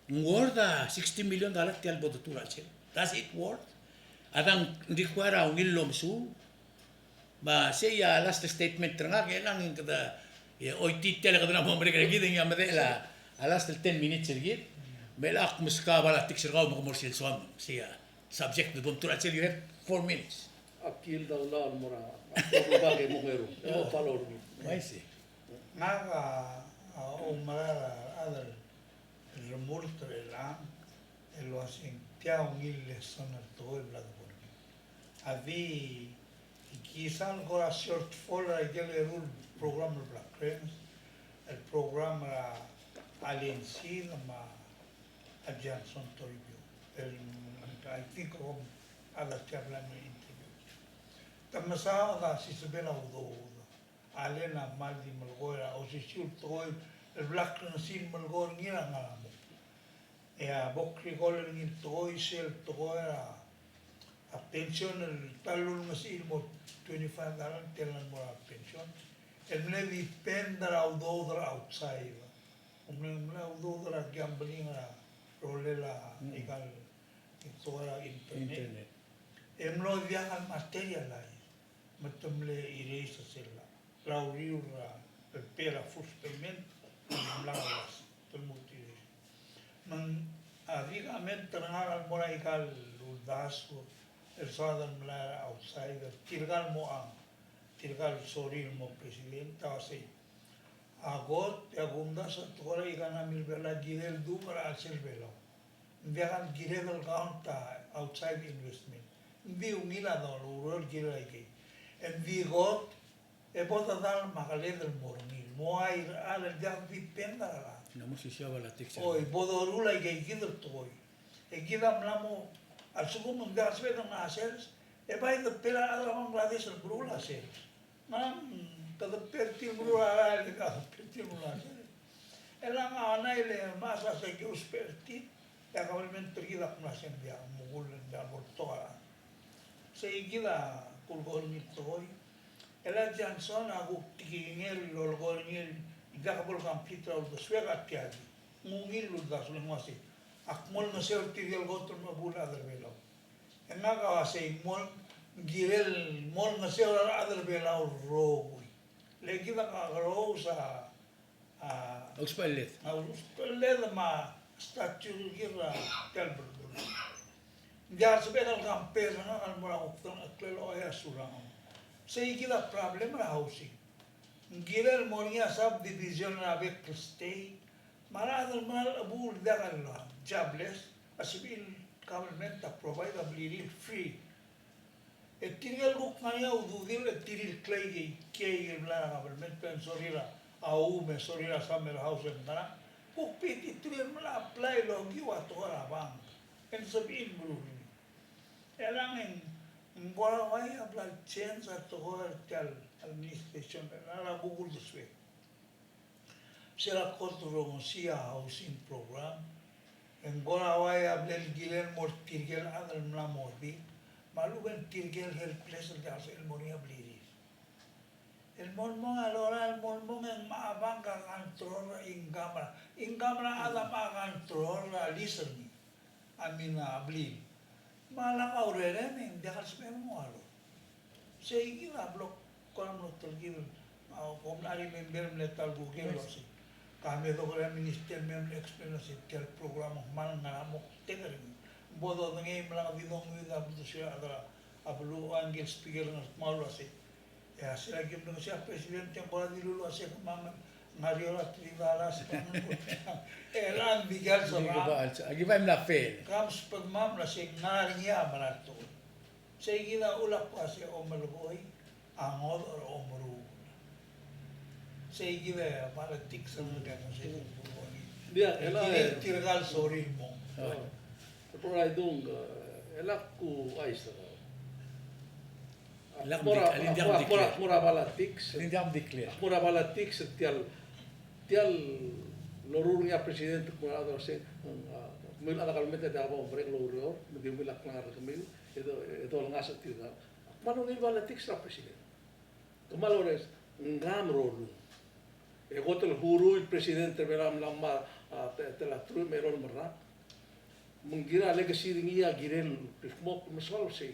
ng worth a sixty million dollar tia el bo detuu er a chelsel? Does it worth? A dang require a ungil el omesuub? Me sei a last statement er ngak, e ng kede, e, oitii tia el kede mo merek er kid e ng medechel a last el ten minutes er kid. Me ak meskau a politics er kau me ke mo er sel soam, sei a subject el bo mtuu er a chelsel, you have four minutes. Ak kiei el daulab el mo er a, a, ke mo eru. E, follow er ngii. I see. Ngak a, a, oumera a rechad el remurt er chelechang el uaseng tia ungil lesson el tekoi el bla debo er ngii. A di kisa el kora shortfall er a ikel eru el program er a Black Cranes, el program er a Alien Seed me a Johnson Toribiong. El, I think kom a da tia bla me interview. Te mesaod a sisebel a udoud. A le ng kmal di melekoi er a osisiu el tekoi el blak er ngii, sel melekoi er ngii er a ngar er a mong. E a bo krecall er ngii el tekoi, sel tekoi er a pension el ta el ulengesechii el mo twenty-five dollar, tia el mo er a pension. El mle depend er a udoud er a outside. Ng mle, ng mle udoud er a gambling er a rolel a ikal, ikal internet. Internet. E mlo diak el materialize. Me te mle erase er sel, er a uriul er a, el pay er a first payment, el mla uas, te lmuut er tir. Me ng, a di comment er ngak el mo er a ikal uldasu el soad el mla er a outside, tirka el mo a, tirka el sorir el mo president, a uasei, a kot, e a kumdasu a tekoi er a economy er a Belau a kirel duubech er a chelsel Belau. Ng diak el kired el count a outside investment. Ng di ungil a dolai el ureor el kirel aikei. Ng di kot, e bo dedal me a keled el mo er ngii. Mo airai el diak di depend er a. Ng mo sisiu a politics. Oi, bo doruul aikei kid el tekoi. E kid a mla mo, a lsekum ng diak lsebeched el ngar er a sers, e bai de pay er a rechad er a Bangladesh el meruul a sers. Ngak, mm, kede pay er tir el meruul a rael, kede pay er tir el meruul a sers. E le ngak a ngii el mechas a se ki ousbech er tir, e a kabelment er kid a kmo se ng diak, mekull, ng diak bo lebetok a. Sei kid a kulekoi er ngii el tekoi. E le a Johnson a kuk tekingel el lolekoi er ngii el diak bo le complete er a uldesuek a tia di. Ng ungil el uldasu el ng uasei, ak mo olengeseu er tirke el kot el mo chebuul a rechad er a Belau. E ngak a uasei, mo, ng kirel mo olengeseu er a rechad er a Belau el rokui. Le kid a kakerous a, a, ousbecheled. A ousbecheled me a stature er kid er a tia el belkul. Ng diak lsebechek el compare er ngak el mo er a kuk telengchekl el oia Surangel. Sei kid a problem er a housing. Ng kirel mo er ngii a subdivision er a bek el state, me a rechad el mera el chebuul el diak el jobless, a sebechir el government a provide a blirir el free. E tirke el kuk ngar er ngii a ududir e tir el klei, klei el bla er a government, e ng sorir a home, e sorir a summer house e ngerang, kuk bititur el mla apply el okiu a tekoi er a bank, e ng sebechir el meruul. E le ng, ng kora uai a bla change a tekoi er tia el administration er a kuk uldesuek. Se er a kot el rongesii a housing program, e ng kora uai a bla el kirel mo er tirke el chad el mla mo di, me a lechub e ng tirke el helpless el diak el sebechel el mo er ngii a blirir. El mo el mong a lorael el mo el mong e ng mocha bank a control er a income er a, income er a chad a mocha control er a lease er ngii. A mla, a blil. Me a lak a urerem e ng diak el sebechem el mo er a lorrael. Sei kid a bla kora mlo telkib, a, kom mla remember el mle ta el kuk el uasei, ka me dok er a minister me mle explain el uasei tia el program a kmal ngar er a moktek er ngii. Bo dodengei me lak di donguiu a uldesuir a rechad er a beluu, a ngike el speaker el ngar er a kmal uasei, e a sel aki mlengesii a president e ng kora dilu el uasei kemam a ngar er eou er a three dollars. E le ng di kmal soam. Aki bai mla fail. Kam sbedemam el uasei ng ngar er ngii a mera el tekoi. Sei kid a uchul a kmo uasei omelekoi a ngodech er a omeruul. Sei kid a politics er a, ng diak, e le tirka el sorir el mong. Proraidung, e le ak uaisei. Ak mo er a, ak mo er a, ak mo er a politics. Ak mo er a politics er tia el, tia el loruul er ngii a president el kmo a rechad er a se, a, kemiu el chad er a kabelment e diak bo mmerek el oureor, me di ungil a klengar er kemiu, e do, e dolengasech er tirka. Ak kmal ungil politics er a president. Kmal ores, ng kmal merolung. E kot el uruul el president er a Belau a mla ngmai a, te, tela truich me a elolem el rak. Me ng kirel a legacy er ngii a kirel el kldmokl me soal sei.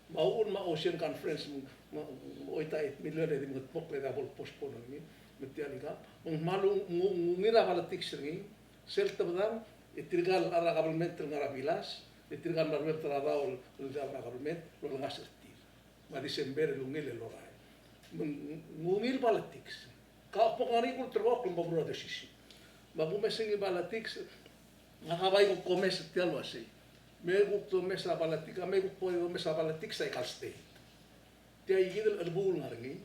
Me a uchul me a Ocean Conference, me, me, me choit a eight million e di mengedmokl e diak bo le postpone er ngii, me tia el ikang. Me ng kmal ung-, ung-, ungil a politics er ngii, sel tebedang, e tirka el chad er a kabelment el ngar er a bilas, e tirka el mla ruebet er a daob el, el chad er a kabelment, lolengasech er tir. Me a December el ungil el lorael. Me ng, ng ungil politics. Ka kbo ngar er ngii a ulterekokl me bo mruul a decision. Me a kumes er ngii a politics, ngak a bai kuk omes er tia el uasei, me kuk domes a politics, a me kuk bo domes a politics a ikal state. Tia kid el chelebuul el ngar er ngii.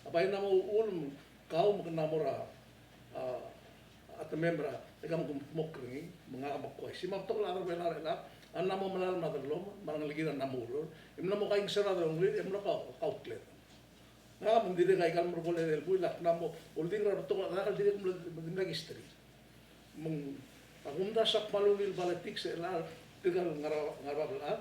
A bai ng mo uchul me kau me ke ng mo er a, a, a temem er a, e kau me ke mengedmokl er ngii, me ngak me ak uaisei. Me a betok el chad er a Belau er chelechang a ng mo melalem a dellomel, me a rengelekir a ng mo oureor, e mla mo kaingeseu er a delongelir, e mlo kau, kaukledem. Ngak me ng dirrek a ikal merekong el buil a kmo ng mo oldingel er a betok el chad el dirrek el mlo, mlo kisterir. Me ng, a kumdasu a kmal ungil politics er chelecha el tirka el ngar er a, ngar er a bab el chad.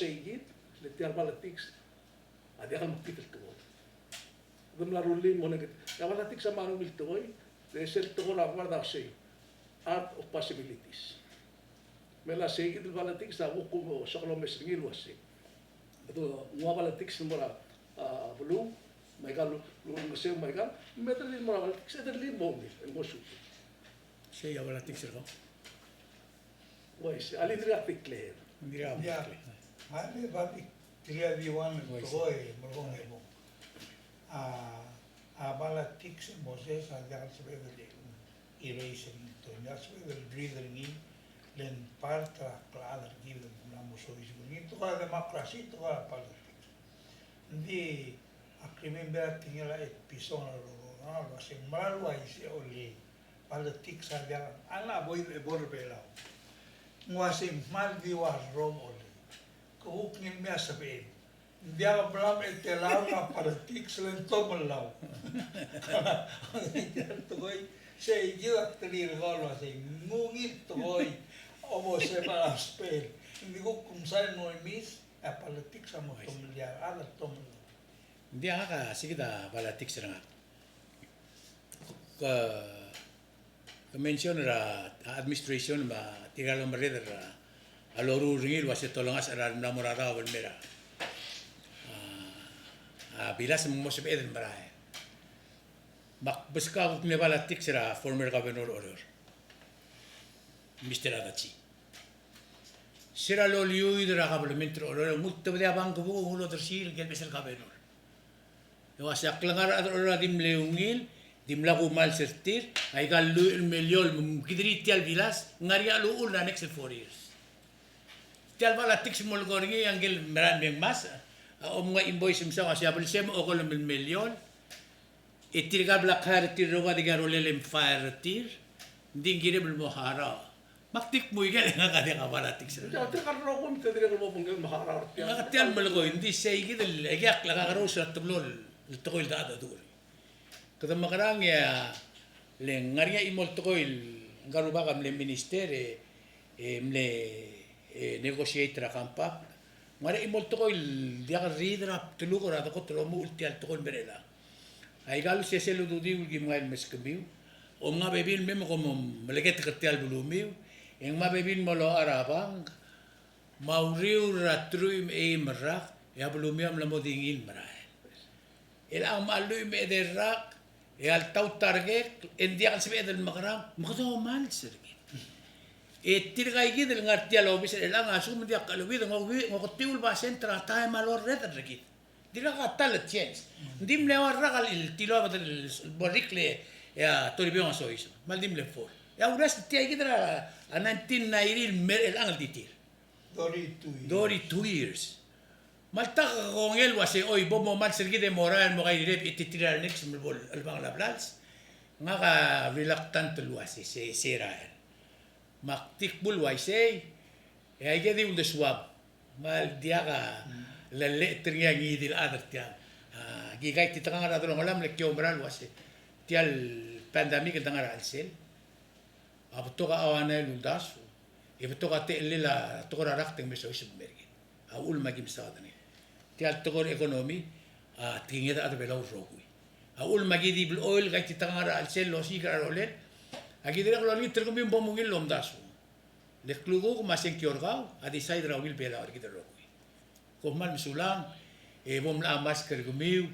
sei kid, le tia el politics a diak el mekngit el tekoi. Kede mla rullii el mo nengked. A politics a mla rullii el tekoi, e sel tekoi er a kuk a sei, art of possibilities. Me a sei kid el politics a kuk soak el omes er ngii el uasei, kede nguu a politics el mo er a, a, beluu, me aika el, el ngeseu me aika, me te rullii el mo er a politics, e te rullii el mo ungil, el mo suub. Sei a politics er kau. Uaisei, a le dirkak declare. Dirkak declare. A le public, tia di ua el tekoi, me a kuk e mo. A, a politics e Moses a diak el sebeched el erase er ngii, e ng diak el sebeched el rid er ngii, le ng part er a klechad er kid el mla mo soiseb er ngii, tekoi er a democracy, tekoi er a politics. Ng di ak remember a tekingel a Ed Pisong el, el, el, el uasei ng mera el uaisei, olei. Politics a diak, a le avoidable er a Belau. Ng uasei ng kmal di ua rrom, olei. Ke kuk ngii el mei a sebeched. Ng diak blam e telau er a politics le ng tomellau. Ng di tia el tekoi, sei kid a telir kau el uasei, ng ungil tekoi, obo se ba a spel. Ng di kuk msa el mo miss, a politics a mo tomellau, a tomellau. Ng di ngak a sei kid a politics er ngak. Ke, ke mention er a administration me tirka el omerreder er a loruul er ngii el uasei te olengasech er a remla mo er a daob el mei er a, a, a bilas me ng mo sebeched el merael. Me ak beskau a kuk mle politics er a former governor er Oreor, Mister Adachi. Se er a loliuid er a kabelment er Oreor, ng ultebedii a bang kebuk, ng ulodersii el ngikel beches el governor. E uasei a klengar er a rechad er Oreor a di mle ungil, di mla kumals er tir, aika el lluich el miliol, me kiderii tia el bilas, ng ngar er ngii a uchul er a next four years. Tia el politics el mo lekoi er ngii a ngikel merael me ng ngmasech, a omngai invoice e msa el uasei a blsem a okolem el miliol, e tirka el bla hire er tir el rokui a dikea rolel e mfire er tir, ng di ng kirem el mo harau. Me ak di kmu ikel, e ngak a diak a politics er ngak. Tirka el rokui me te dirrek el bo mengkel me harau er tir. Ngak a tia el melekoi, ng di sei kid el, e kid a kakerous er a teblo el tekoi el daob er a duch. Kede mekerang e a le ng ngar er ngii a chimo el tekoi el ngka el rubak a mle minister e, e mle, e, negotiate er a compact. Ng ngar er ngii a chimo el tekoi el diak el riid er a bdeluk er a dekot el omuchel tia el tekoi el mei er chelechang. Aika el sesei el ududiu el kim ngai el meskemiu, omnga a bebil el mei me kom meleketek er tia el belumiu, e ngmai a bebil el mo locha er a bank, me a uriul er a teruich me a eim el rak, e a belumiu a mla mo di ngii el merael. Chelechang me a lluich me a edei el rak, e alta a target, e ng diak el sebeched el mekerang, me kede omals er kid. E tirka kid el ngar tia el obis er chelechang a lsekum ng diak a cheleuid, ng oki-, ng oketiu el basent er a taem a lorreder er kid. Dirkak a ta el change. Ng di mle ua el rak el tilobed el bo er a rikl e a Toribiong a soiseb. Me ng di mle four. E a Ures tia kid er a nineteen ninety el mer chelechang el di tir. Thirty-two years. Thirty-two years. Me alta ke kongei el uasei, oi, bo momals er kid e morael el mo kairireb e titirir a rengelekes me bo el chelebangel a blals. Ngak a reluctant el uasei, se, se rael. Me ak di kmu el uaisei, e aike di uldesuam. Me ng diak a lelecheter ngii a ngii di el chad er tiang. A, ki kaititekangel er a delongelam le ki oumera el uasei, tia el pandemic el dengar er a chelsel a betok a auanai el uldasu, e betok a techellel a tekoi er a rakt e ng me soiseb el mer kid. A uchul me aki mesaod er ngii. Tia el tekoi er a economy a tekinged a chad er a Belau el rokui. A uchul me aki di blechoel, kaititekangel er a chelsel el osiik er a rolel, aki dirrek el olengit er kemiu me bo mungil el omdasu. Le klukuk me a sengkio er kau a decide er a ungil Belau er kid el rokui. Kom kmal mesulang, e bo mla mask er kemiu,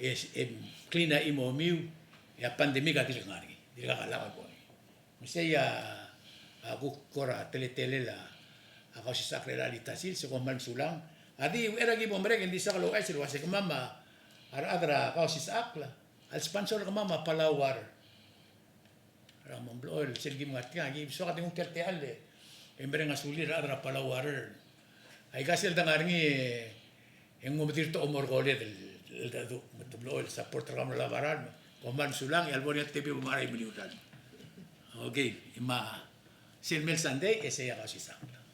e, e clean a chimomiu, e a pandemic a dirk ngar er ngii, dirkak a lak el bo er ngii. Me sei a, a kuk kora teletelel a, a Kausisechakl er a chelecha el ita el sils, e kom kmal mesulang. A di, uchei er a ki bo merek e ng di sak el ouchais el uase kemam a rechad er a Kausisechakl a lesponsor er kemam a Palau Water. Er a mo blechoel sel ki mngai er tia, ki soak a di nguu tia el techall e mereng a sulir a rechad er a Palau Water. Aika sel dengar er ngii e ng mo medir te omo er a college el, el, el, me te blechoel support er kemam er a Labaral. Kom kmal mesulang, e a lebo er ngii a tebii bo mechar a imeliu el ralm. Okay, me sel mei el Sunday e sei a Kausisechakl.